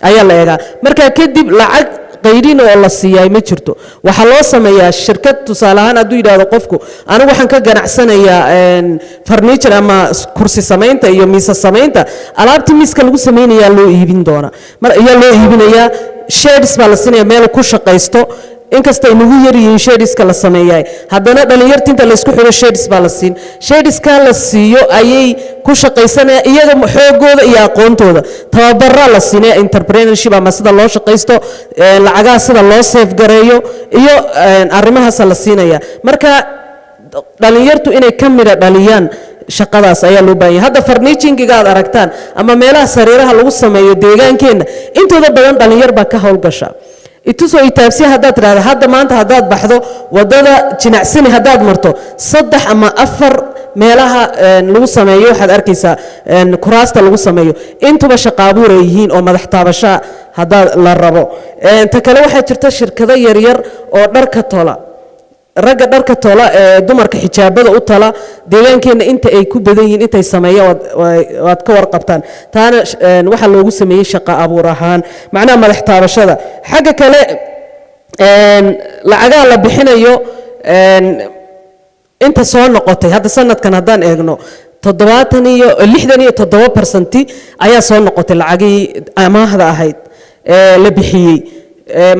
ayaa la eegaa. Markaa kadib lacag qaydhin oo la siiyay ma jirto. Waxaa loo sameeyaa shirkad. Tusaale ahaan hadduu yidhaahdo qofku, anigu waxaan ka ganacsanayaa furniture ama kursi samaynta iyo miisa samaynta, alaabtii miiska lagu samaynayaa loo iibin doonaa mar ayaa loo iibinayaa. Sheds baa la siinaya meel ku shaqaysto. Inkastay nagu yar yihiin shedska la sameeyay, haddana dhalinyarta inta laysku xidho sheds baa la siin. Shedska la siiyo ayay ku shaqaysanaya iyaga xoogooda iyo aqoontooda. Tababaraa la siinaya, entrepreneurship ama sida loo shaqaysto, lacagaha sida loo save gareeyo iyo arrimahaasa la siinaya. Marka dhalinyartu inay ka midha dhaliyaan shaqadaas ayaa loo baahan yahay. Hadda furnishing-iga aad aragtaan ama meelaha sariiraha lagu sameeyo deegaankeenna intooda badan dhalinyar baa ka howlgasha. Itusoo itaabsiya haddaad tidhahda, hadda maanta haddaad baxdo waddada Jinacsani, haddaad marto saddex ama afar meelaha lagu sameeyo, waxaad arkaysaa kuraasta lagu sameeyo intuba shaqo abuur ay yihiin oo madax taabashaa haddaad la rabo. Ta kale, waxaa jirta shirkado yaryar oo dharka tola, ragga dharka tola ee dumarka xijaabada u tala. Deegaankeenna inta ay ku badan yihiin, intay sameeyaan waad ka warqabtaan. Taana waxaa loogu sameeyey shaqo abuur ahaan, macnaha madax taabashada. Xagga kale, lacagaha la bixinayo, inta soo noqotay hadda sanadkan haddaan eegno, 70 iyo 67% ayaa soo noqotay lacagihii amaahda ahayd ee la bixiyey,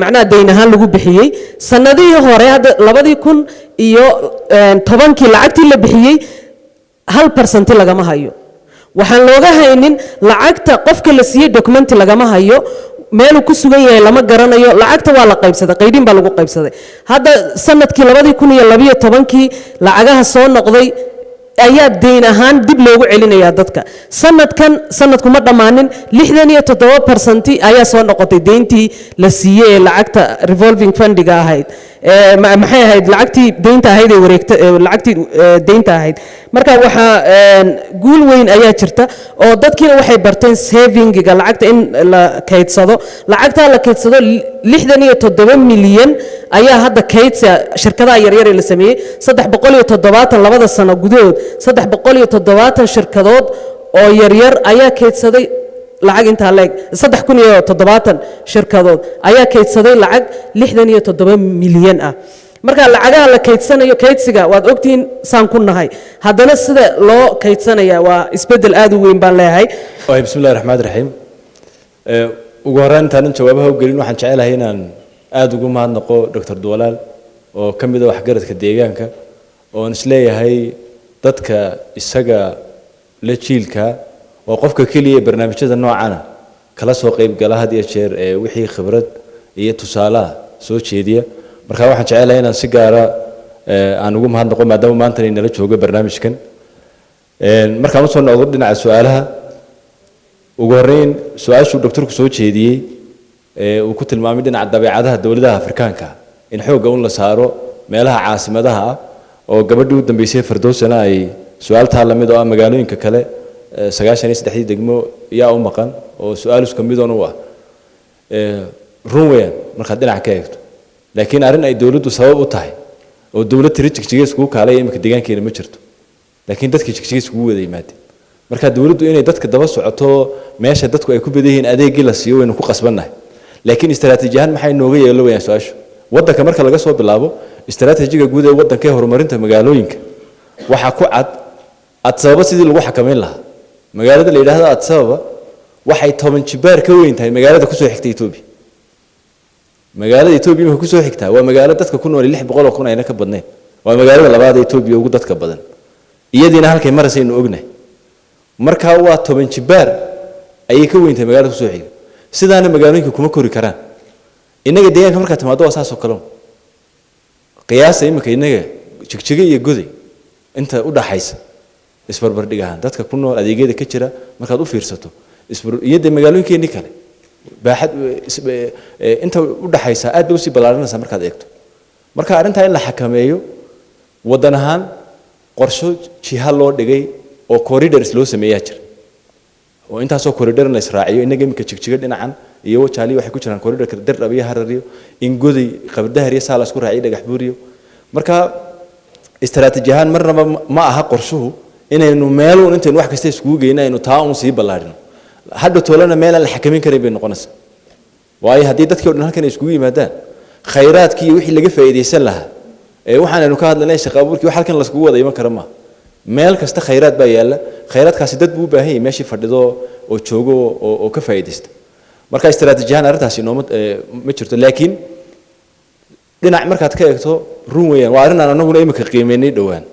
macnaha dayn ahaan lagu bixiyey. Sanadihii hore, hadda 2010-kii lacagtii la bixiyey 1% lagama hayo. Waxaan looga haynin lacagta qofka la siiyey documenti lagama hayo, meeluu ku sugan yahay lama garanayo. Lacagta waa la qaybsaday, qaydhin baa lagu qaybsaday. Hadda sanadkii 2012-kii lacagaha soo noqday ayaa deyn ahaan dib loogu celinayaa dadka. Sanadkan, sanadku ma dhammaanin, 67% ayaa soo noqotay deyntii la siiyey ee lacagta revolving fundiga ahayd. Maxay ahayd, lacagtii deynta ahayd ee wareegta, lacagtii deynta ahayd. Marka waxaa guul weyn ayaa jirta oo dadkiina waxay barteen savingiga, lacagta in la kaydsado. Lacagtaa la kaydsado 67 milyan ayaa hadda kaydsa shirkadaha yaryar ee la sameeyey, 370 2-da sano gudahood, 370 shirkadood oo yaryar ayaa kaydsaday lacag intaa leeg. 3070 shirkadood ayaa kaydsaday lacag 67 milyan ah. Marka lacagaha la kaydsanayo, kaydsiga waad ogtihiin saan ku nahay, haddana sida loo kaydsanaya waa isbeddel aad u weyn baan leeyahay. Waay, bismi illahi raxmaan raxiim. Ugu horreyn, intaanan jawaabaha u gelin, waxaan jecelahay inaan aada ugu mahadnaqo Doctor Duwalaal oo ka mid ah waxgaradka deegaanka, oon isleeyahay dadka isaga la jiilka waa qofka keliya ee barnaamijyada noocana kala soo qayb gala had iyo jeer ee wixii khibrad iyo tusaalaha soo jeediya. Marka waxaan jecelahay inaan si gaara aan ugu mahadnaqo maadaama maanta inala joogo barnaamijkan. Markaan usoo noqdo dhinaca su-aalaha, ugu horreyn su-aashuu doctorku soo jeediyey ee uu ku tilmaamay dhinaca dabeecadaha dowladaha Afrikaanka in xoogga un la saaro meelaha caasimadaha ah, oo gabadhii u dambeysay Fardowsana ay su-aaltaa lamid oo ah magaalooyinka kale 93-dii degmo yaa u maqan, oo su-aal isku midoon u ah. Run weeyaan markaad dhinaca ka eegto, laakiin arrin ay dowladdu sabab u tahay Oo dowlad tiri Jigjiga iskugu kaalaya iminka deegaankeena ma jirto, laakiin dadka Jigjiga iskugu wada yimaadeen. Marka dowladdu inay dadka daba socoto, meesha dadku ay ku badan yihiin adeegii la siiyo, waynu ku qasbannahay. Laakiin istaraatiiji ahaan maxay nooga yeelo wayaan su-aashu. Waddanka marka laga soo bilaabo, istaraatiijiga guud ee waddanka ee horumarinta magaalooyinka waxaa ku cad Addis Ababa sidii lagu xakameyn lahaa. Magaalada la yidhaahdo Addis Ababa waxay 10 jibaar ka weyn tahay magaalada kusoo xigta Etoobiya. Magaalada Etoobiya imika kusoo xigtaa waa magaalo dadka ku nool 600,000 ayna ka badnayn. Waa magaalada labaad ee Etoobiya ugu dadka badan, iyadiina halkay marasaynu ognahay. Markaa waa 10 jibaar ayay ka weyn tahay magaalada kusoo xiga. Sidaana magaalooyinka kuma kori karaan. Innaga deegaanka markaad timaado waa saas oo kale. Qiyaasa imika innaga Jigjiga iyo Goday inta u dhaxaysa isbarbardhig ahaan, dadka ku nool, adeegyada ka jira markaad u fiirsato, iyo dee magaalooyinkeenii kale, baaxad inta u dhaxaysa aad bay usii ballaaranaysaa markaad eegto. Marka arrintaa in la xakameeyo waddan ahaan, qorsho jiha loo dhigay oo corridors loo sameeyaa jira, oo intaasoo corridor la israaciyo. Innaga iminka Jigjiga dhinacan iyo Wajaaliyo waxay ku jiraan corridorka Dirdhab iyo Harariyo, in Goday, Qabardahar iyo saa la isku raaciyo, Dhagax Buuriyo. Marka istaraatiiji ahaan marnaba ma aha qorshuhu inaynu meeluun intaynu wax kasta iskugu geyno aynu taa uun sii ballaarino. Hadha toolana meelaan la xakamin karin bay noqonaysaa, waayo haddii dadkii o dhan halkan ay iskugu yimaadaan, khayraadkii iyo wixii laga faa'iidaysan lahaa ee waxaanaynu ka hadlanay, shaqa abuurkii, wax halkan laiskugu wada iman kara maaha. Meel kasta khayraad baa yaalla, khayraadkaasi dad buu u baahan yahay meeshii fadhido oo joogo oo ka faa'iidaysta. Marka istaraatiiji ahaan arrintaasi nooma ma jirto. Laakiin dhinac markaad ka eegto, run weeyaan, waa arrin aan anaguna imika qiimeynay dhowaan.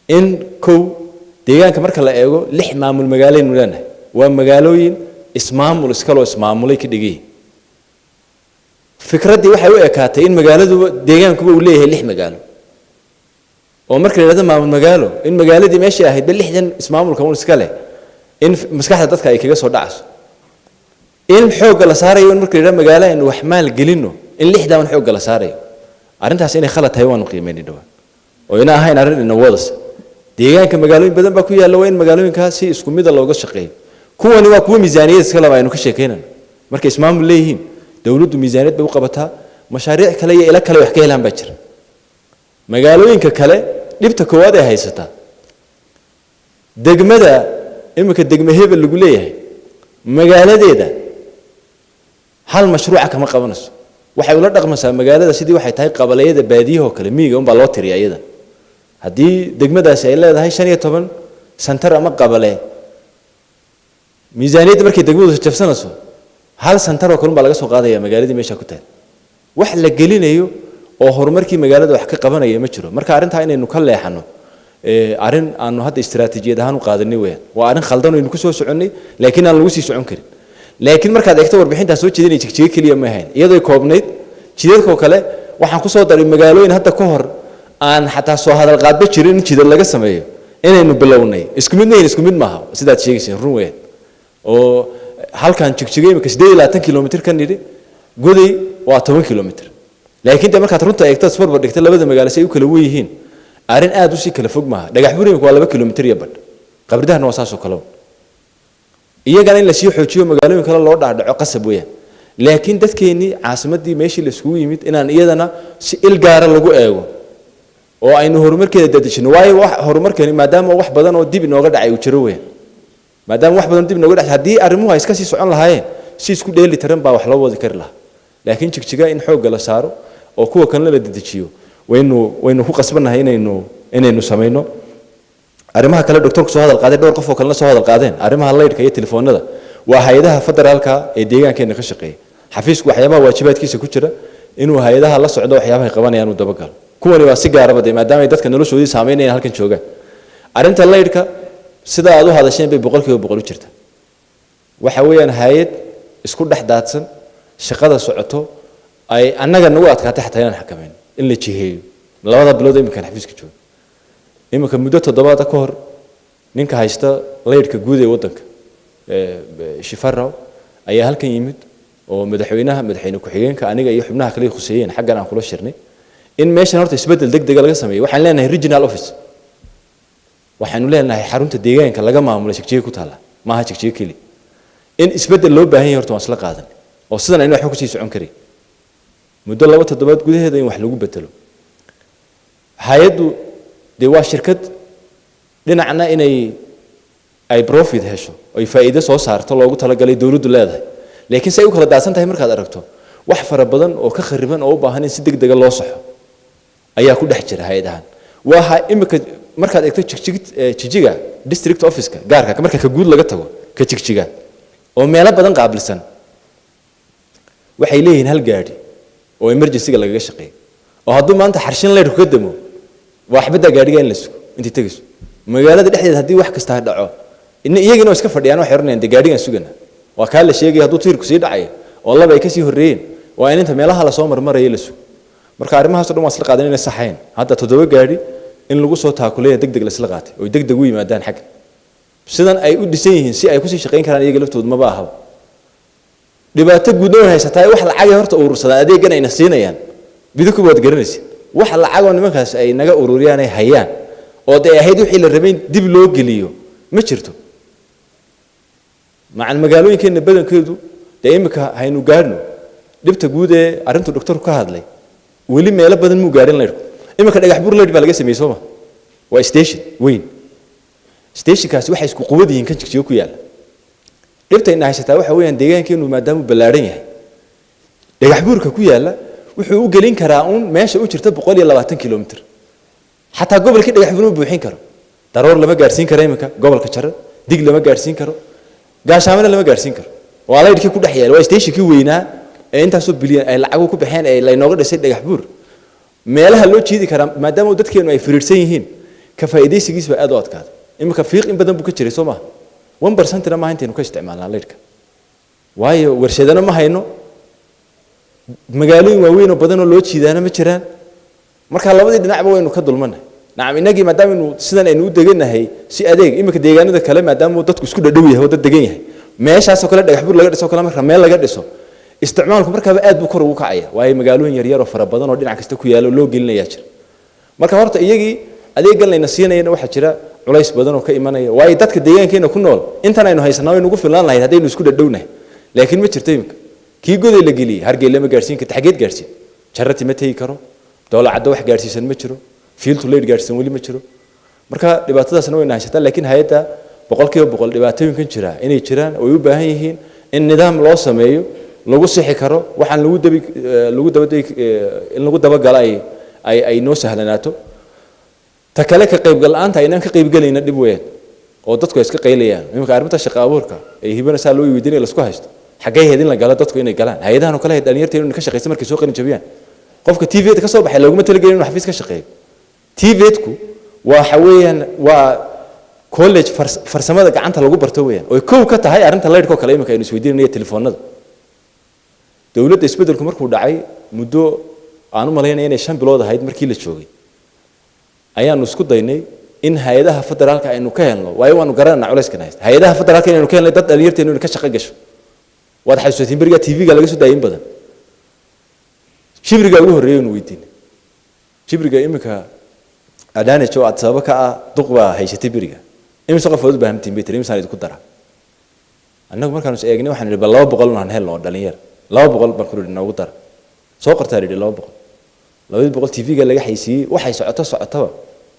In kow deegaanka marka la eego, lix maamul magaalaynu leenahay. Waa magaalooyin ismaamul iskaloo ismaamulay ka dhigayihin. Fikraddii waxay u ekaatay in magaaladuba, deegaankuba uu leeyahay lix magaalo, oo marka la yidhahdo maamul magaalo, in magaaladii meeshii ahayd ba lixdan ismaamulka un iska leh, in maskaxda dadka ay kaga soo dhacayso in xoogga la saarayo in marka la yidhahdo magaalo aynu wax maal gelino, in lixdan un xoogga la saarayo. Arrintaas inay khalad tahay waanu qiimeynay dhowaan, oo ina ahayn arrin ina wadas. Deegaanka magaalooyin badan baa ku yaalla, waa in magaalooyinkaa si isku mida looga shaqeeyo. Kuwani waa kuwo miisaaniyad iska laba aynu ka sheekeynayno. Markay ismaamul leeyihiin, dowladdu miisaaniyad bay u qabataa, mashaariic kale iyo ilo kale wax ka helaan baa jira. Magaalooyinka kale dhibta koowaad ay haysataa, degmada iminka degme hebel lagu leeyahay magaaladeeda hal mashruuca kama qabanayso. Waxay ula dhaqmaysaa magaalada sidii waxay tahay qabaleyada baadiyahoo kale, miyiga unbaa loo tiriya iyadan. Haddii degmadaasi ay leedahay 15 santar ama qabale, miisaaniyadda markay degmadu jabsanayso hal santar oo kale unbaa laga soo qaadaya magaaladii meesha ku taal. Wax la gelinayo oo horumarkii magaalada wax ka qabanaya ma jiro. Marka arrintaa inaynu ka leexano arrin aanu hadda istaraatiijiyad ahaan u qaadanay weeyaan. Waa arrin khaldan aynu ku soo soconnay, laakiin aan lagu sii socon karin. Laakiin markaad eegto warbixintaa soo jeedinaya, Jigjigo keliya ma ahayn, iyadoo koobnayd jidadkoo kale. Waxaan ku soo daray magaalooyin hadda ka hor aan xataa soo hadal qaadba jirin in jidad laga sameeyo inaynu bilownay. Isku mid mahin, isku mid maaha sidaad sheegayseen, run weeyaan. Oo halkan Jigjigo imika 28 kilomitr ka nidhi, Goday waa 10 kilomitr. Laakiin de markaad runta eegto, isbarbar dhigta labada magaalo si ay u kala wen yihiin, arrin aad usii kala fog maaha. Dhagax Buur imika waa 2 kilomitr iyo badh, Qabridahana waa saasoo kale. Iyagana in lasii xoojiyo, magaalooyin kale loo dhaadhaco qasab weeyaan. Laakiin dadkeennii caasimaddii meeshii la iskugu yimid inaan iyadana si il gaara lagu eego oo aynu horumarkeeda dadejino, waayo wax horumarkani maadaama wax badan oo dib inooga dhacay uu jiro weeyaan, maadaama wax badan dib inooga dhacay, haddii arrimuhu ay iska sii socon lahaayeen si isku dheeli tiran baa wax loo wadi kari lahaa. Laakiin Jigjiga in xoogga la saaro oo kuwa kalena la dedejiyo waynu ku qasbannahay inaynu samayno. Arrimaha kale doctorku soo hadal qaaday, dhowr qof oo kalena soo hadal qaadeen, arrimaha laydhka iyo telefoonada, waa hay-adaha federaalka ee deegaankeena ka shaqeeya. Xafiisku waxyaabaha waajibaadkiisa ku jira inuu hay-adaha la socdo, waxyaabahay qabanayaan uu dabagalo. Kuwani waa si gaaraba dee, maadaama ay dadka noloshoodii saameynayaan halkan joogaan. Arrinta laydhka sida aad u hadasheen bay 100% u jirta. Waxa weeyaan hay-ad isku dhex daadsan, shaqada socoto ay annaga nagu adkaatay xataa inaan xakamayno, in la jiheeyo. Labada bilood iminkaan xafiiska joogo, iminka muddo toddobaada ka hor, ninka haysta laydhka guud ee waddanka, Shifaraw, ayaa halkan yimid oo madaxweynaha, madaxweyne ku-xigeenka, aniga iyo xubnaha kale khuseeyeen xaggan aan kula shirnay in meeshan horta isbeddel degdega laga sameeyo. Waxaan leenahay regional office, waxaanu leenahay xarunta deegaanka laga maamulo Jigjiga ku taalla, maaha Jigjiga keli. In isbeddel loo baahan yahay horta waan isla qaadanay, oo sidan aynu waxba kusii socon karin, muddo 2 toddobaad gudaheeda in wax lagu bedelo. Hay-addu dee waa shirkad, dhinacna inay ay profit hesho, ay faa'iido soo saarto loogu talagalay dowladdu leedahay, laakiin si ay u kala daadsan tahay markaad aragto, wax fara badan oo ka khariban oo u baahan in si degdega loo saxo ayaa ku dhex jira hay-adahan. Waa imika markaad eegto Jigjig, Jijiga district office-ka gaarka, marka ka guud laga tago, ka Jigjiga oo meelo badan qaabilsan, waxay leeyihiin hal gaadhi oo emergency-ga lagaga shaqeeyo, oo hadduu maanta Xarshin leyrku ka damo, waa xabaddaa gaadhiga in la sugo intay tegayso magaalada dhexdeeda. Haddii wax kasta dhaco, iyagina waa iska fadhiyaan, waxay oranayaan dee gaadhigaan sugana. Waa kaa la sheegaya hadduu tiirku sii dhacayo oo laba ay kasii horreeyeen, waa in inta meelaha lasoo marmaraya la sugo. Marka arrimahaas o dhan waa isla qaadan inay saxayn. Hadda 7 gaadhi in lagu soo taakuleeya deg deg la isla qaatay oo deg deg u yimaadaan xagga sidan ay u dhisan yihiin si ay kusii shaqayn karaan iyaga laftoodu maba ahaba. Dhibaato guudna way haysataa. Wax lacagay horta urursadaan adeegan ayna siinayaan bidinku waad garanaysa, wax lacagoo nimankaas ay naga ururiyaan ay hayaan oo dee ahayd wixii la rabay in dib loo geliyo ma jirto. Macan magaalooyinkeenna badankeedu dee imika haynu gaadhno dhibta guud ee arrintu doctorku ka hadlay, weli meelo badan muu gaadhin laydhku. Iminka Dhagax Buur laydh baa laga sameeyey, soo ma? Waa station weyn. Stationkaasi waxay isku quwad yihiin kan Jigjigo ku yaalla. Dhibta ina haysataa waxa weeyaan, deegaankeenu maadaamuu ballaadhan yahay, Dhagax Buurka ku yaalla wuxuu u gelin karaa uun meesha u jirta 120 kilomitr. Xataa gobolkii Dhagax Buur ma buuxin karo. Daroor lama gaadhsiin karo iminka gobolka Jarar, Dig lama gaadhsiin karo, Gaashaamana lama gaadhsiin karo. Waa laydhkii ku dhex yaala, waa stationkii weynaa ee intaasoo bilyan ay lacagu ku baxeen ee laynooga dhisay Dhagax Buur. Meelaha loo jiidi karaa, maadaama dadkeenu ay firiirsan yihiin, ka faa'iidaysigiis baa aad u adkaaday. Iminka fiiq in badan buu ka jiray, soo maha? 1%-na maaha intaynu ka isticmaalnaa laydhka, waayo warshadana ma hayno, magaalooyin waaweyn oo badan oo loo jiidaana ma jiraan. Marka labadii dhinacba waynu ka dulmanay. Nacam, innagii maadaamaynu sidan aynu u deganahay si adeeg iminka deegaanada kale, maadaama dadku isku dhadhow yahay oo dad degan yahay, meeshaasoo kale Dhagax Buur laga dhiso kale, marka meel laga dhiso, isticmaalku markaaba aad buu kor ugu kacaya, waayo magaalooyin yaryar oo fara badan oo dhinac kasta ku yaalo loo gelinayaa jira. Marka horta iyagii adeeggan layna siinayana waxaa jira culays badan oo ka imanaya, waayo dadka deegaankeena ku nool intan aynu haysanaa way nagu filnaan lahayd haddaynu isku dhadhownahay, laakiin ma jirto. Iminka kii Goday la geliyey Hargeyla ma gaadhsiin karta. Xageed gaadhsiin? Jarati ma tegi karo. Doolacaddo wax gaadhsiisan ma jiro. Fiiltu leyd gaadhsiisan weli ma jiro. Marka dhibaatadaasna wayna haysataa, laakiin hay-adda 100% dhibaatooyinkan jira inay jiraan oo ay u baahan yihiin in nidaam loo sameeyo lagu sixi karo, waxaan lagu dabi lagu dabadegi in lagu dabagalo ay noo sahlanaato. Ta kale, ka qaybgal la'aanta aynaan ka qaybgelayna dhib weyn oo dadku ay iska qaylayaan. Iminka arrinta shaqa abuurka ay hibana saa loo weydiinaya, lasku haysto xaggay ahayd in la galo, dadku inay galaan hay-adahan oo kale ahayd, dhalinyarta inuu ka shaqeysto markay soo qalin jabiyaan. Qofka TVET ka soo baxay looguma talagelin inuu xafiis ka shaqeeyo. TVET-ku waxa weeyaan waa college farsamada gacanta lagu barto weeyaan, oo kow ka tahay arrinta laydhkoo kale iminka aynu isweydiinaya, telefoonada. Dowladda isbeddelku markuu dhacay, muddo aan u malaynaya inay 5 bilood ahayd markii la joogay, ayaanu isku daynay in hay-adaha federaalka aynu ka helno, waayo waanu garananaa culayskan haysta, hay-adaha federaalka inaynu ka helnay dad dhalinyarteenu inay ka shaqo gasho. Waad xasuusatiin berigaa TV-ga laga soo daayay in badan. Jibriga ugu horreeyay aynu weydiinay, jibriga iminka Adhanage oo aad sababo ka ah duq baa haysatay beriga. "Imise qof waad u baahantiin?" bay tiri. "Imisaan idinku daraa?" Annagu markaanu is eegnay waxaan idhi, "Bal 200 aan helno oo dhalinyar." 200 baan ku idhi, "Noogu dara." Soo qortaa idhi 200. 200 TV-ga laga xaysiiyey. Waxay socoto socotaba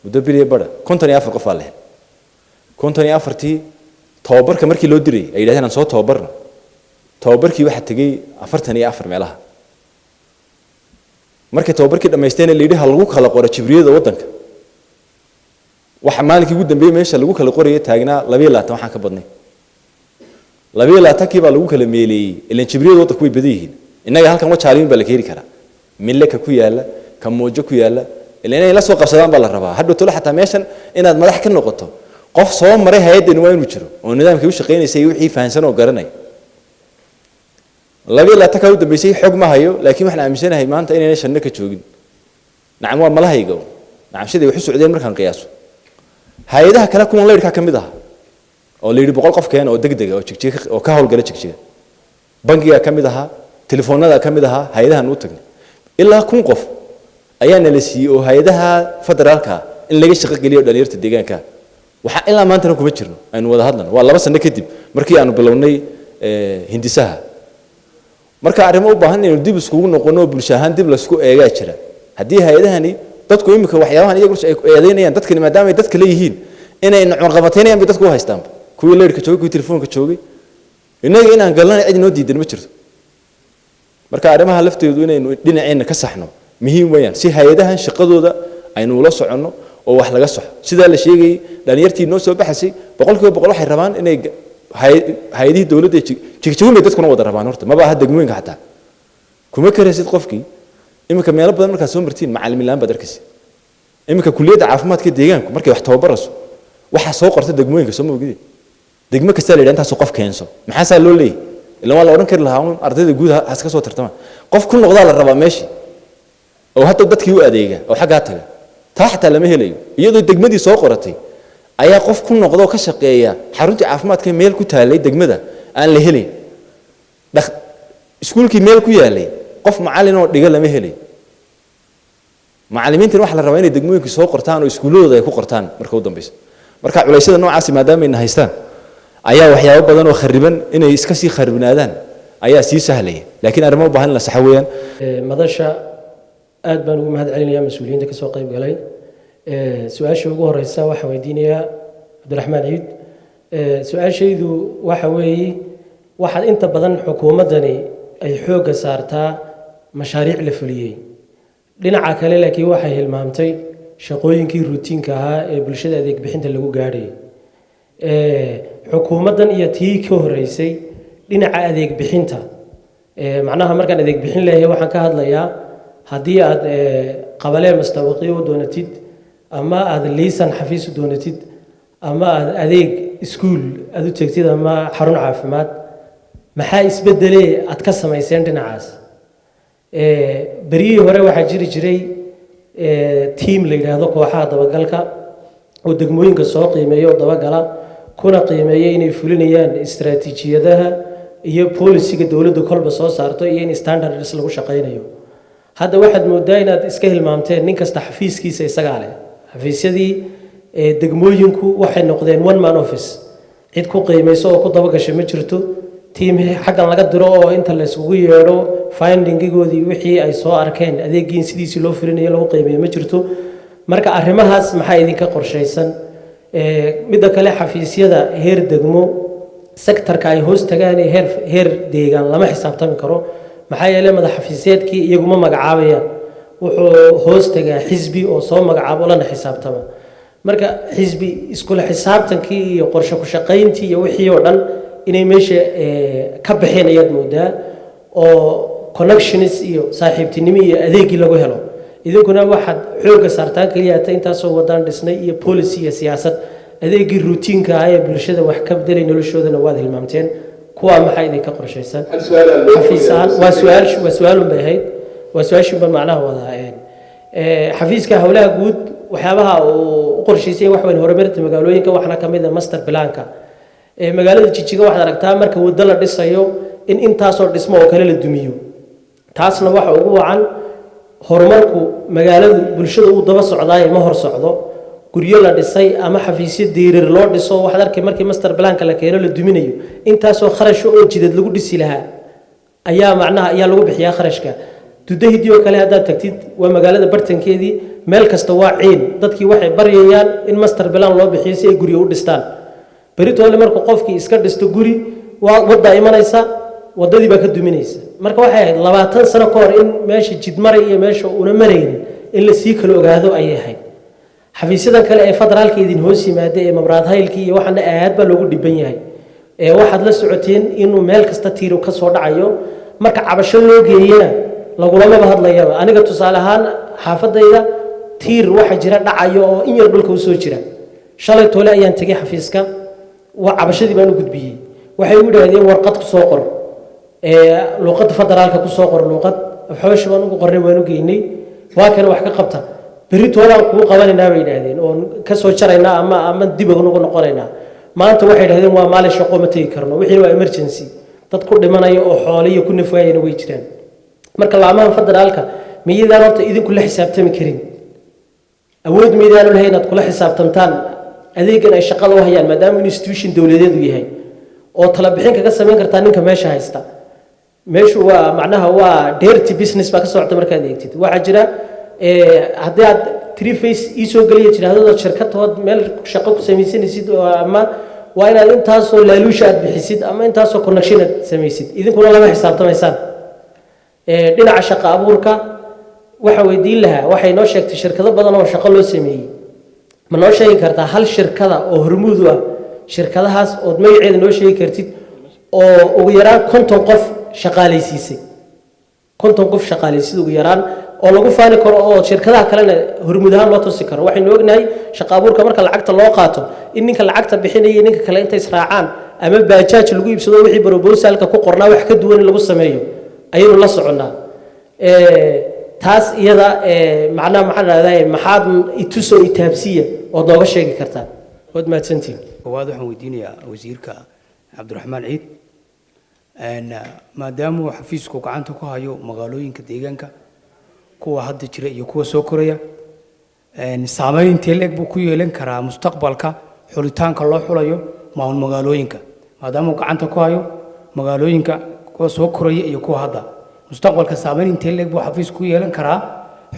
muddo biliya badha, 54 qof baa la helay. 54-tii tababarka markii loo dirayay ay yidhahdeen aan soo tababarno, tababarkii waxaa tegey 44 meelaha. Markay tababarkii dhammaysteen la yidhi ha lagu kala qoro jibriyada waddanka, waxa maalinkii ugu dambeeyey meesha lagu kala qorayay taagnaa 22, waxaan ka badnay. 22-kii baa lagu kala meeleeyey, ilan jibriyada waddanku way badan yihiin. Innaga halkan Wajaaliin baa la keeni karaa, mille ka ku yaalla, ka Moojo ku yaalla, ila inay la soo qabsadaan baa la rabaa. Hadhow tolo xataa meeshan inaad madax ka noqoto, qof soo maray hay-addani waa inuu jiro oo nidaamkii u shaqaynaysay iyo wixii fahansan oo garanaya. 22-kaa u dambeysay xog ma hayo, laakiin waxaan aaminsanahay maanta inayna shanno ka joogin. Nacam, waa malahayga. Nacam, siday wax u socdeen markaan qiyaaso, hay-adaha kale kuwan laydhkaa ka mid aha oo la yidhi 100 qof keena oo degdega oo Jigjiga oo ka howlgala Jigjiga, bangigaa ka mid ahaa, telefoonada ka mid ahaa. Hay-adahan u tagnay ilaa 1000 qof ayaa nala siiyey oo hay-adaha federaalka in laga shaqo geliyo dhalinyarta deegaanka. Waxaa ilaa maantana kuma jirno aynu wada hadlano, waa 2 sano kadib markii aanu bilownay hindisaha. Marka arrimo u baahan inaynu dib iskugu noqono oo bulsho ahaan dib laysku eegaa jira haddii hay-adahani Dadku iminka waxyaabahan iyagu ay eedeynayaan dadkani, maadaama ay dadka leeyihiin, inay cunaqabataynayaan bay dadku u haystaanba, kuwii leyrka joogay, kuwii telefoonka joogay. Innaga inaan galnana cid inoo diidan ma jirto. Marka arrimaha lafteedu inaynu dhinaceenna ka saxno muhiim weeyaan, si hay-adahan shaqadooda aynu ula soconno oo wax laga saxo. Sidaa la sheegayay, dhalinyartii noo soo baxaysay 100% waxay rabaan inay hay-adihii dowladda jigjigun bay dadkuna wada rabaan. Horta maba aha degmooyinka xataa kuma karaysid qofkii. Iminka meelo badan markaad soo martiin, macallimiin la'aan baad arkaysa. Iminka kuliyadda caafimaadka deegaanku markay wax tababarayso, waxaa soo qorta degmooyinka, soo ma ogide? Degmo kastaa la yidhaha intaasoo qof keenso. Maxaasaa loo leeyahy? Ilan waa la odhan kari lahaa un ardayda guud ha iska soo tartamaan. Qof ku noqdaa la rabaa meeshii oo hadda dadkii u adeega oo xaggaa taga. Taa xataa lama helayo. Iyadoo degmadii soo qoratay ayaa qof ku noqda oo ka shaqeeya xaruntii caafimaadka meel ku taalay degmada aan la helayn, iskuulkii meel ku yaalay qof macallin oo dhiga lama helayo. Macallimiintan waxaa la rabaa inay degmooyinkii soo qortaan oo iskuulladooda ay ku qortaan marka u dambeysa. Marka culaysyada noocaasi maadaamayna haystaan, ayaa waxyaabo badan oo khariban inay iska sii kharibnaadaan ayaa sii sahlaya, laakiin arrimo u baahan in la saxo weeyaan. Madasha aad baan ugu mahad celinayaa, mas-uuliyiinta kasoo qayb galay. Su-aasha ugu horeysa waxaan weydiinayaa Cabdiraxmaan Ciid. Su-aashaydu waxa weeye, waxaad inta badan xukuumaddani ay xoogga saartaa mashaariic la fuliyey, dhinaca kale laakiin waxay hilmaamtay shaqooyinkii routine-ka ahaa ee bulshada adeeg bixinta lagu gaadhayay. Xukuumaddan iyo tii ka horeysay dhinaca adeeg bixinta, macnaha markaan adeeg bixin leeyahay waxaan ka hadlayaa haddii aad qabalee mastawaqiyo u doonatid, ama aad liisan xafiis u doonatid, ama aad adeeg iskuul aad u tegtid, ama xarun caafimaad, maxaa isbedelee aad ka samayseen dhinacaas? Beryihii hore waxaa jiri jiray tiam la yidhaahdo kooxaha dabagalka oo degmooyinka soo qiimeeya oo dabagala, kuna qiimeeya inay fulinayaan istaraatiijiyadaha iyo policy-ga dowladdu kolba soo saarto iyo in standards lagu shaqaynayo. Hadda waxaad moodaa inaad iska hilmaamteen. Nin kasta xafiiskiisa isagaa leh. Xafiisyadii degmooyinku waxay noqdeen one man office. Cid ku qiimayso oo ku dabagasha ma jirto. Tiim xaggan laga diro oo inta la isugu yeedho finding-igoodii, wixii ay soo arkeen, adeegiin sidiisii loo fulinayo lagu qiimeeyo ma jirto. Marka arrimahaas maxaa idinka qorshaysan? Midda kale, xafiisyada heer degmo sector-ka ay hoos tagaan ee heer deegaan lama xisaabtami karo. Maxaa yeelay madax xafiisyeedkii iyaguma magacaabayaan, wuxuu hoos tagaa xisbi oo soo magacaabo lana xisaabtama. Marka xisbi iskula xisaabtankii iyo qorshe ku shaqayntii iyo wixii oo dhan inay meesha ka baxeen ayaad moodaa, oo connections iyo saaxiibtinimo iyo adeegii lagu helo. Idinkuna waxaad xoogga saartaan keliya ta intaasoo wadaan dhisnay iyo policy iyo siyaasad. Adeegii routine-ka ah ee bulshada wax ka bedelay noloshoodana waad hilmaamteen. Kuwaa maxaa idinka qorshaysan xafiis ahaan? Waa su-aal, waa su-aalun bay ahayd, waa su-aashin baan macnaha wadaa. Xafiiska howlaha guud waxyaabaha uu u qorshaysay wax weyn horumarinta magaalooyinka, waxaana ka mid ah master plan-ka magaalada Jijiga. Waxaad aragtaa marka waddo la dhisayo in intaasoo dhismo oo kale la dumiyo. Taasna waxa ugu wacan horumarku magaaladu bulshada uu daba socdaaye ma hor socdo. Guryo la dhisay ama xafiisyo diirir loo dhiso, waxaad arkay markii master plan-ka la keeno la duminayo. Intaasoo kharasho oo jidad lagu dhisi lahaa ayaa macnaha ayaa lagu bixiyaa kharashka. Dudahidii oo kale haddaad tagtid, waa magaalada bartankeedii, meel kasta waa ciin. Dadkii waxay baryayaan in master plan loo bixiyo si ay guryo u dhistaan. Beritoole markuu qofkii iska dhisto guri, waa waddaa imanaysa, waddadii baa ka duminaysa. Marka waxay ahayd 20 sano ka hor in meesha jid maray iyo meesha una maraynin in la sii kala ogaado ayay ahayd. Xafiisyadan kale ee federaalka idin hoos yimaada ee mabraad haylkii iyo waxaana aad baa loogu dhiban yahay. Ee waxaad la socoteen inuu meel kasta tiiru ka soo dhacayo. Marka cabasho loo geeyena lagulamaba hadlayaba. Aniga tusaale ahaan xaafadayda tiir waxa jira dhacayo oo in yar dhulka usoo jira. Shalay toole ayaan tegey xafiiska, waa cabashadii baan u gudbiyey. Waxay u yidhaahdeen warqad ku soo qor, luuqadda federaalka ku soo qor. Luuqad afxooshi baan ugu qornay, waan u geynay. Waa kana, wax ka qabta, berri toolaan kuu qabanaynaa bay yidhaahdeen, oon ka soo jaraynaa ama dib ugu noqonaynaa. Maanta waxay yidhahdeen waa maalin shaqo, ma tegi karno. Wixii waa emergency, dad ku dhimanaya oo xoole iyo ku nafwaayana way jiraan. Marka laamaha federaalka miyadaan horta idinku la xisaabtami karin? Awood miyadaanu lahayn inaad kula xisaabtamtaan adeegan ay shaqada u hayaan, maadaama institution dowladeed uu yahay, oo tala bixin kaga samayn kartaa ninka meesha haysta? Meeshu waa macnaha waa dirty business baa ka socota. Markaad eegtid waxaa jira haddii aad Three phase iisoo geliya tidhahdada shirkatood meel shaqo ku samaysanaysid oo ama waa inaad intaasoo laaluusha aad bixisid ama intaasoo connection aad samaysid, idinkuna lama xisaabtamaysaan. Dhinaca shaqo abuurka waxa weydiin lahaa, waxay noo sheegtay shirkado badan oo shaqo loo sameeyey. Ma noo sheegi kartaa hal shirkada oo hormuud u ah shirkadahaas ood magaceeda noo sheegi kartid oo ugu yaraan 50 qof shaqaalaysiisay, 50 qof shaqaalaysid ugu yaraan, oo lagu faani karo oo shirkadaha kalena hormuud ahaan loo tusi karo? Waxaynu ognahay shaqo abuurka marka lacagta loo qaato in ninka lacagta bixinaya iyo ninka kale intay israacaan ama baajaaj lagu iibsado, wixii proposalka ku qornaa wax ka duwan in lagu sameeyo ayaynu la soconnaa. Taas iyada macnaha maxaan rahdaa, maxaad itusoo itaabsiya ood nooga sheegi kartaa? Waad mahadsantihin. Koowaad waxaan weydiinayaa wasiirka Cabdiraxmaan Ciid, maadaama uu xafiisku gacanta ku hayo magaalooyinka deegaanka, kuwa hadda jira iyo kuwa soo koraya, saameyn intee le'eg buu ku yeelan karaa mustaqbalka xulitaanka loo xulayo maamul magaalooyinka, maadaama uu gacanta ku hayo magaalooyinka kuwa soo koraya iyo kuwa hadda? Mustaqbalka saameyn intee le'eg buu xafiisku ku yeelan karaa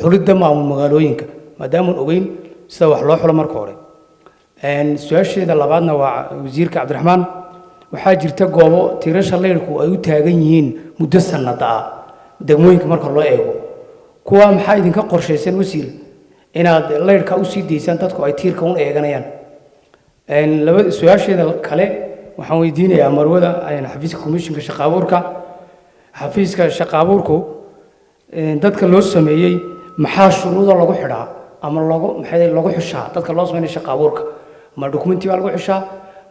xulidda maamul magaalooyinka, maadaama ogeyn sida wax loo xulo marka hore? Su-aasheeda labaadna waa wasiirka Cabdiraxmaan. Waxaa jirta goobo tiirasha leyrku ay u taagan yihiin muddo sanada ah degmooyinka marka loo eego. Kuwa maxaa idinka qorshaysan, wasiir, inaad leyrka usii daysaan dadku ay tiirka un eeganayaan? Laba su-aasheeda kale waxaan weydiinayaa marwada xafiiska komishinka shaqo abuurka. Xafiiska shaqo abuurku dadka loo sameeyey maxaa shuruudo lagu xidhaa ama loogu maxay lagu xushaa dadka loo sameynaya shaqo abuurka? Ma dukumenti baa lagu xushaa,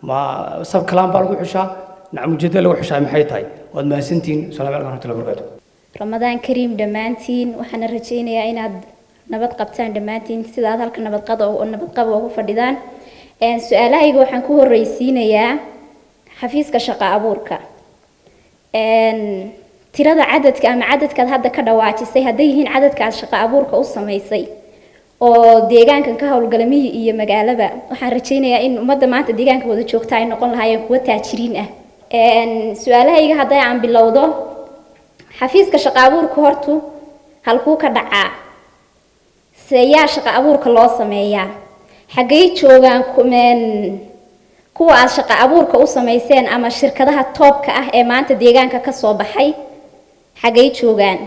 ma sabkalaan baa lagu xushaa, nacmujada lagu xushaa, maxay tahay? Waad mahadsantihiin. Asalaamu calaykum waraxmatullahi wabarakaatu. Ramadaan kariim dhammaantiin. Waxaana rajaynayaa inaad nabad qabtaan dhammaantiin sida aad halka nabadqada oo nabadqaba ugu fadhidaan. Su-aalahayga waxaan ku horreysiinayaa xafiiska shaqo abuurka. Tirada cadadka ama cadadkaad hadda ka dhawaajisay, hadday yihiin cadadka aad shaqo abuurka u samaysay oo deegaankan ka howlgala miyi iyo magaalaba, waxaan rajaynayaa in ummadda maanta deegaanka wada joogta ay noqon lahaayeen kuwo taajiriin ah. Su-aalahayga hadday aan bilowdo, xafiiska shaqo abuurka hortu halkuu ka dhacaa? Seeyaa shaqo abuurka loo sameeyaa? Xaggay joogaan kuwa aad shaqo abuurka u samayseen ama shirkadaha toobka ah ee maanta deegaanka ka soo baxay, xaggay joogaan?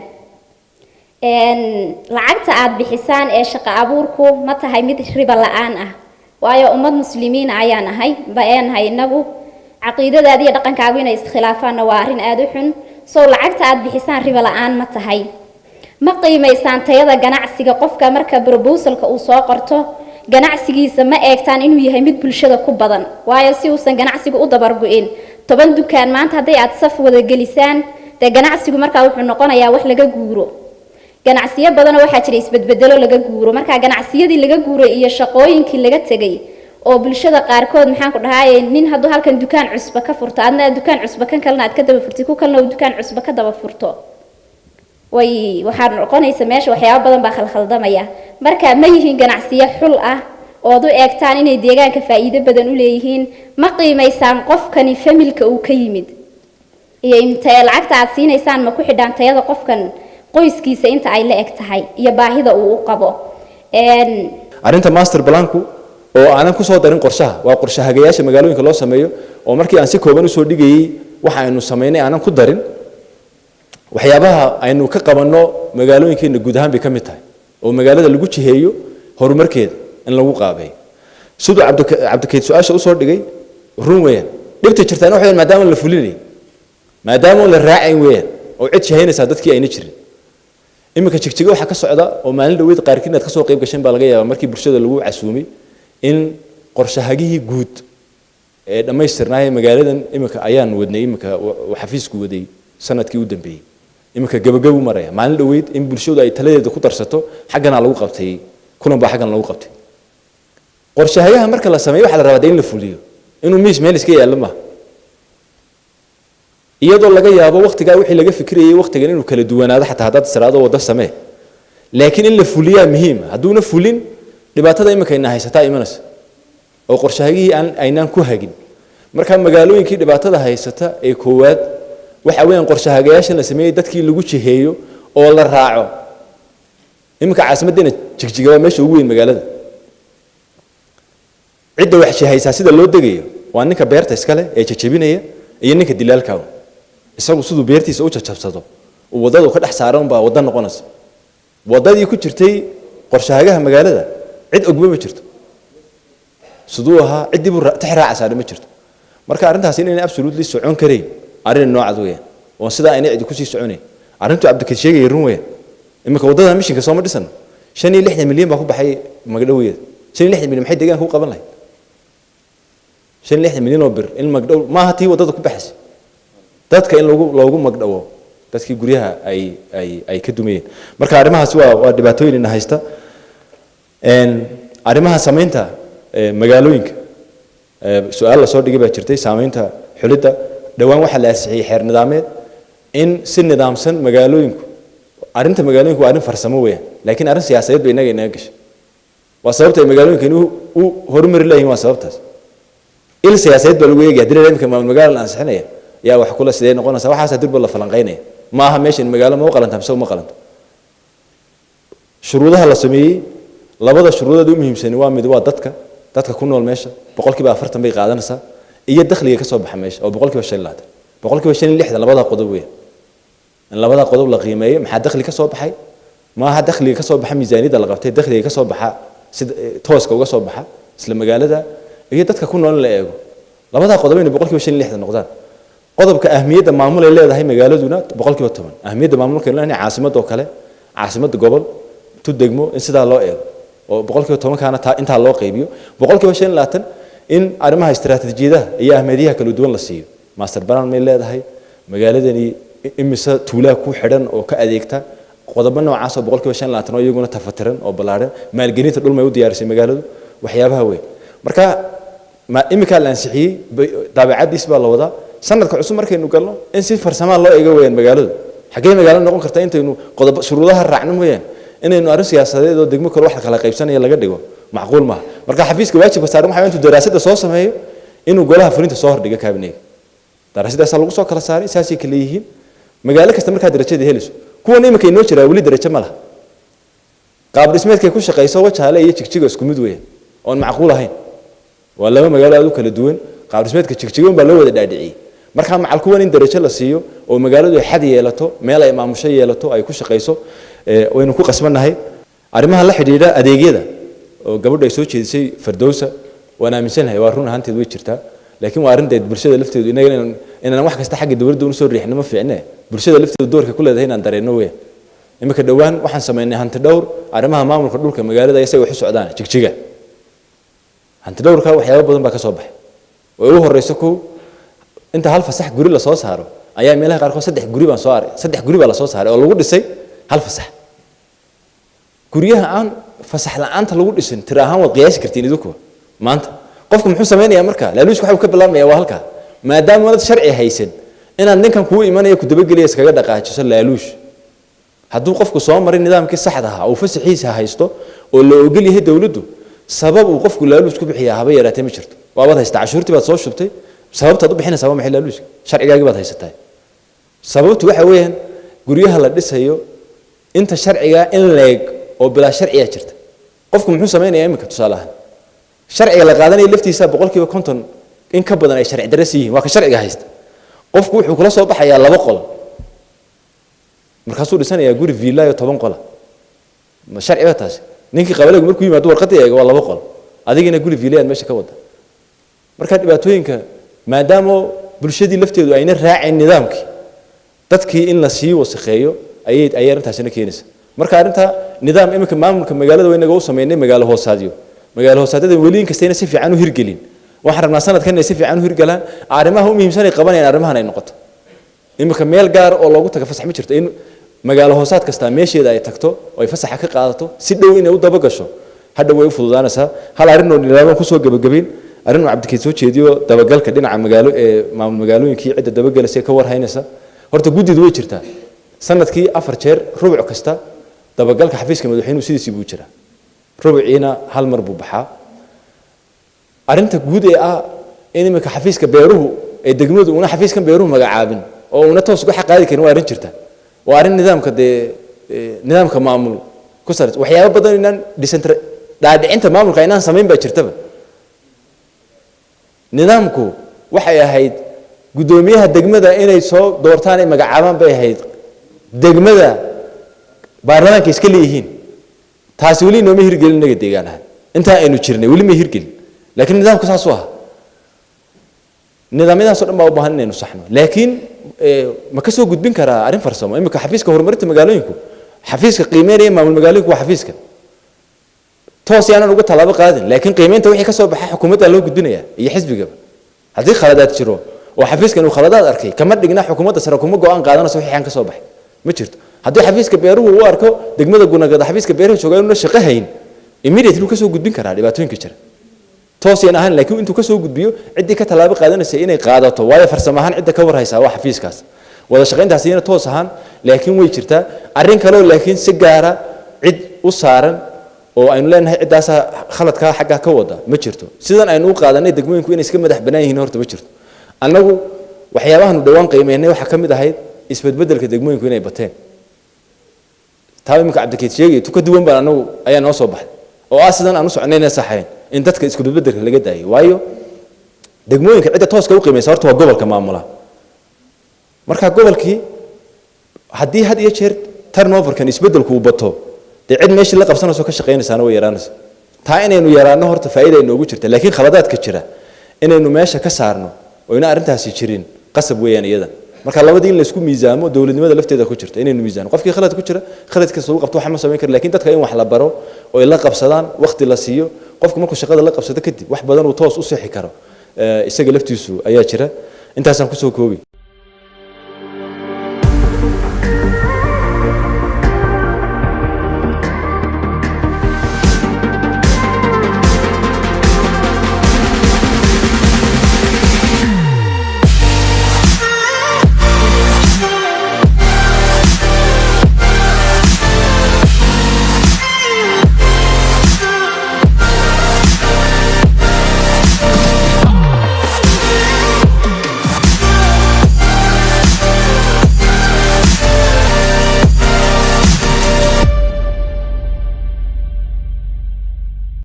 Lacagta aad bixisaan ee shaqo abuurku ma tahay mid riba la-aan ah? Waayo ummad muslimiin ayaan ahay ba nahay inagu, caqiidadaada iyo dhaqankaagu inay iskhilaafaanna waa arrin aada u xun. Sow lacagta aad bixisaan riba la-aan ma tahay? Ma qiimaysaan tayada ganacsiga qofka marka proposalka uu soo qorto? Ganacsigiisa ma eegtaan inuu yahay mid bulshada ku badan? Waayo si uusan ganacsigu u dabargo-in, 10 dukaan maanta hadday aad saf wada gelisaan, dee ganacsigu markaa wuxuu noqonayaa wax laga guuro. Ganacsiyo badanoo waxaa jira isbedbedelo laga guuro. Marka ganacsiyadii laga guuray iyo shaqooyinkii laga tegay oo bulshada qaarkood, maxaan ku dhahaye, nin hadduu halkan dukaan cusba ka furto, adna aad dukaan cusba, kan kalena aad ka daba furtid, ku kalena uu dukaan cusba ka daba furto, way waxaa noqonaysa meesha waxyaabo badan baa khalkhaldamaya. Marka ma yihiin ganacsiyo xul ah ood u eegtaan inay deegaanka faa'iido badan u leeyihiin? Ma qiimaysaan qofkani familka uu ka yimid iyo intee lacagta aad siinaysaan ma ku xidhaan tayada qofkan qoyskiisa inta ay la eg tahay iyo baahida uu u qabo? Arrinta master planku oo aanan ku soo darin qorshaha, waa qorshe hagayaasha magaalooyinka loo sameeyo, oo markii aan si kooban usoo dhigayey waxa aynu samaynay aanan ku darin, waxyaabaha aynu ka qabanno magaalooyinkeena guud ahaan bay ka mid tahay, oo magaalada lagu jiheeyo horumarkeeda in lagu qaabeeyo. Siduu Cabdikayd su-aasha usoo dhigay run weeyaan. Dhibta jirtaana waxa weeyaan maadaama la fulinayn, maadaama la raacayn weeyaan, oo cid jihaynaysaa dadkii ayna jirin. Iminka Jigjiga waxaa ka socda oo maalin dhaweyd qaarkiin inaad kasoo qayb gasheen baa laga yaabaa, markii bulshada lagu casuumay, in qorshahagihii guud ee dhammaystirnaayee magaaladan iminka ayaan wadnay, iminka uu xafiisku waday sanadkii u dambeeyey, iminka gabagabu maraya. Maalin dhaweyd in bulshadu ay taladeeda ku darsato xagganaa lagu qabtay, kulan baa xaggan lagu qabtay. Qorshahagaha marka la sameeyo waxaa la rabaa dee in la fuliyo, inuu miis meel iska yaallo maaha, iyadoo laga yaabo waktigaa wixii laga fikirayay waktigan inuu kala duwanaado, xataa haddaad tiraahdo waddo samee, laakiin in la fuliyaa muhiima. Hadduuna fulin, dhibaatada iminka ina haysataa imanaysa oo qorshahagihii aan aynaan ku hagin. Marka magaalooyinkii dhibaatada haysata ee koowaad waxa weeyaan qorshahagayaashan la sameeyey dadkii lagu jiheeyo oo la raaco. Iminka caasimaddeena Jigjiga waa meesha ugu weyn magaalada. Cidda wax jihaysaa sida loo degayo waa ninka beerta iskale ee jajabinaya iyo ninka dilaalka. Isagu siduu beertiisa u jajabsado uu waddadu ka dhex saaran baa waddo noqonaysa. Waddadii ku jirtay qorshahagaha magaalada cid ogba ma jirto, siduu ahaa ciddii buu tix raacaysaana ma jirto. Marka arrintaasi inayna absolutely socon karayn arrin noocad weeyaan, oon sidaa ayna cidi kusii soconayn. Arrintu Cabdikar sheegaya run weeyaan. Iminka waddada mishinka sooma dhisano, 65 milyan baa ku baxay magdhoweeda. 65 milyan maxay deegaanka u qaban lahayd? 65 milyan oo bir in magdhow maaha tii waddada ku baxaysa, dadka in lagu loogu magdhawo dadkii guryaha ay ka dumayeen. Marka arrimahaasi waa dhibaatooyin ina haysta. Arrimaha samaynta magaalooyinka, su-aal lasoo dhigay baa jirtay. Saamaynta xulidda, dhowaan waxaa la ansixiyey xeer nidaameed in si nidaamsan magaalooyinku. Arrinta magaalooyinku waa arrin farsamo weeyaan, laakiin arrin siyaasadeed bay innaga inaga gashay. Waa sababta ay magaalooyinkan u horumari leeyihin, waa sababtaas. Il siyaasadeed baa lagu eegaya. Haddii la imika maamul magaalo la ansixinaya, yaa wax kula sidee noqonaysa, waxaas durba la falanqaynaya. Ma aha meeshan magaalo ma u qalanta mise uma qalanto. Shuruudaha la sameeyey, labada shuruudood u muhiimsani waa mid waa dadka ku nool meesha, 40% bay qaadanaysaa, iyo dakhliga ka soo baxa meesha oo 25%, 65%. Labadaa qodob weeyaan. In labadaa qodob la qiimeeyo: maxaa dakhli ka soo baxay? Maaha dakhliga ka soo baxa miisaaniyadda la qabtay, dakhliga ka soo baxa sida tooska uga soo baxa isla magaalada iyo dadka ku nool in la eego. Labadaa qodob inay 65% noqdaan. Qodobka ahmiyadda maamul ay leedahay magaaladuna 10%. Ahmiyadda maamulka ay leedahay caasimadda oo kale, caasimadda gobol tu degmo, in sidaa loo eego oo 10%-kaana taa intaa loo qaybiyo. 25% in arrimaha istiraatiijiyadaha iyo ahmiyadaha kala duwan la siiyo. Master plan may leedahay magaaladani? Imise tuulaa ku xidhan oo ka adeegta? Qodobo noocaas oo 25% oo iyaguna tafatiran oo ballaadhan. Maalgelinta dhul may u diyaarisay magaaladu? Waxyaabaha weyn. Marka ma iminkaa la ansixiyey, daabacadiis baa la wadaa. Sanadka cusub markaynu galno in si farsamaa loo eego weeyaan magaaladu xaggee magaalo noqon karta, intaynu qodob shuruudaha raacno mooyaan. Inaynu arrin siyaasadeed oo degmo kale wax la kala qaybsanaya laga dhigo macquul maaha. Marka xafiiska waajibka saaran waxa intuu daraasadda soo sameeyo inuu golaha fulinta soo hordhigo kaabineega. Daraasadaasaa lagu soo kala saaray, saasay kala yihiin magaalo kasta markaa darajada helayso. Kuwan iminka inoo jiraa weli darajo ma laha. Qaab dhismeedkay ku shaqayso Wajaale iyo Jigjiga isku mid weeyaan, oon macquul ahayn. Waa laba magaalo aad u kala duwan. Qaab dhismeedka Jigjiga un baa loo wada dhaadhiciyey. Marka macal kuwan in darajo la siiyo oo magaaladu ay xad yeelato, meel ay maamusho yeelato, ay ku shaqayso, waynu ku qasbannahay. Arrimaha la xidhiidha adeegyada oo gabadhu ay soo jeedisay Fardowsa, waan aaminsanahay, waa run ahaanteed, way jirtaa. Laakiin waa arrinteed bulshada lafteedu inaga inaan wax kasta xagga dowladda una soo riixno ma fiicne, bulshada lafteedu doorka ku leedahay inaan dareenno weeyaan. Iminka dhowaan waxaan samaynay hanti dhowr arrimaha maamulka dhulka magaalada isaga wax u socdaan Jigjiga. Hanti dhowrka waxyaabo badan baa ka soo baxay oo ugu horeyso kow, inta hal fasax guri la soo saaro ayaa meelaha qaarkood saddex guri baan soo aray, saddex guri baa la soo saaray oo lagu dhisay hal fasax. Guryaha aan fasax la'aanta lagu dhisin tira ahaan waad qiyaasi kartiin idinku. Maanta qofku muxuu samaynayaa? Marka laaluushku waxa uu ka bilaabmaya waa halkaa. Maadaama aanad sharci haysan, inaad ninkan kuu imanaya ku dabagelaya iskaga dhaqaajiso laaluush. Hadduu qofku soo maray nidaamkii saxda ahaa uu fasaxiisa haysto oo la ogol yahay dowladdu, sabab uu qofku laaluush ku bixiyaa haba yaraatee ma jirto. Waabaad haystaa, cashuurtii baad soo shubtay, sababtaad u bixinaysaa waa maxay laaluushka? Sharcigaagii baad haysataa. Sababtu waxa weeyaan guryaha la dhisayo inta sharcigaa in leeg oo bilaa sharciyaa jirta. Qofku muxuu samaynayaa iminka? Tusaale ahaan, sharciga la qaadanaya laftiisa 50% in ka badan ay sharci darro yihiin. Waa ka sharciga haysta. Qofku wuxuu kula soo baxayaa laba qol, markaasuu dhisanayaa guri villa iyo 10 qola. Ma sharci ba taasi? Ninkii qabalegu markuu yimaado warqadii eega, waa laba qol, adigina guri villa aad meesha ka wada. Marka dhibaatooyinka, maadaama bulshadii lafteedu ayna raacayn nidaamkii, dadkii in la sii wasakheeyo ayay arrintaasina keenaysa. Marka arrinta nidaam iminka maamulka magaalada waynaga u sameynay magaalo hoosaadyo. Magaalo hoosaadyada weli inkastayna si fiican u hirgelin, waxaan rabnaa sanadkan inay si fiican u hirgalaan. Arrimaha u muhiimsan ay qabanayaan arrimahan ay noqoto. Iminka meel gaar oo loogu taga fasax ma jirto. In magaalo hoosaad kastaa meesheeda ay tagto oo ay fasaxa ka qaadato, si dhow inay u dabagasho, hadhow way u fududaanaysaa. Hal arrin oo nidaam kusoo gebagabeyn, arrin uu Cabdikeed soo jeediyo, dabagalka dhinaca magaalo ee maamul magaalooyinkii, cidda dabagelaysa ka warhaynaysa. Horta guddidu way jirtaa. Sanadkii afar jeer, rubuc kasta, dabagalka xafiiska madaxweynuhu sidiisii buu jiraa, rubuciina hal mar buu baxaa. Arrinta guud ee ah in iminka xafiiska beeruhu ee degmadu una xafiiskan beeruhu magacaabin oo una toos uga xaqaadi karin, waa arrin jirta, waa arrin nidaamka dee nidaamka maamul ku Ku salaysan waxyaabo badan inaan decentral dhaadhicinta maamulka inaan samayn baa jirtaba. Nidaamku waxay ahayd guddoomiyaha degmada inay soo doortaan, ay magacaabaan bay ahayd, degmada baarlamaanka iska leeyihiin. Taasi weli inooma hirgelin inaga deegaan ahaan. Intaa aynu jirnay weli ma hirgelin, laakiin nidaamku saasuu ahaa. Nidaamyadaas oo dhan baa u baahan inaynu saxno. Laakiin ma ka soo gudbin karaa arrin farsamo? Imika xafiiska horumarinta magaalooyinku, xafiiska qiimeynaya maamul magaalooyinku, waa xafiiska toos yaanan uga tallaabo qaadin, laakiin qiimeynta wixii ka soo baxa xukuumadda loo gudbinaya iyo xisbigaba. Haddii khaladaad jiro oo xafiiskan uu khaladaad arkay, kama dhigna xukuumadda sare kuma go'aan qaadanayso wixii aan ka soo baxay. Ma jirto. Haddii xafiiska beeruhu uu arko degmada Gunagada xafiiska beeraha jooga inuuna shaqo hayn, immediately uu ka soo gudbin karaa dhibaatooyinka jira. Toos yaan ahaan, laakiin intuu ka soo gudbiyo ciddii ka tallaabo qaadanaysa inay qaadato, waayo farsamo ahaan cidda ka warhaysaa waa xafiiskaas. Wada shaqayntaasi iyana toos ahaan, laakiin way jirtaa arrin kaleo, laakiin si gaara cid u saaran oo aynu leenahay ciddaasaa khaladkaa xaggaa ka wada ma jirto. Sidan aynu u qaadanay degmooyinku inay iska madax bannaan yihiin horta ma jirto. Annagu waxyaabahanu dhowaan qiimeynay waxaa ka mid ahayd isbedbedelka degmooyinku inay bateen. Taa iminka Cabdikeed sheegaya tu ka duwan baan annagu ayaa noo soo baxay, oo ah sidan aan u soconayna saxayn in dadka isku bedbedelka laga daayay, waayo degmooyinka cidda tooska u qiimaysa horta waa gobolka maamula. Marka gobolkii haddii had iyo jeer turnoverkan isbeddelku uu bato, dee cid meeshii la qabsanayso ka shaqaynaysaana way yaraanaysa. Taa inaynu yaraanno horta faa'iida ay noogu jirta, laakiin khaladaadka jira inaynu meesha ka saarno oo ina arrintaasi jirin qasab weeyaan iyada. Marka labadii in la isku miisaamo dowladnimada lafteeda ku jirta, inaynu miisaano. Qofkii khalad ku jira khaladkiisa lagu qabto, waxa ma samayn karo, laakiin dadka in wax la baro oo ay la qabsadaan, waqti la siiyo. Qofku markuu shaqada la qabsado kadib, wax badan uu toos u sixi karo isaga laftiisu ayaa jira. Intaasaan kusoo koobi.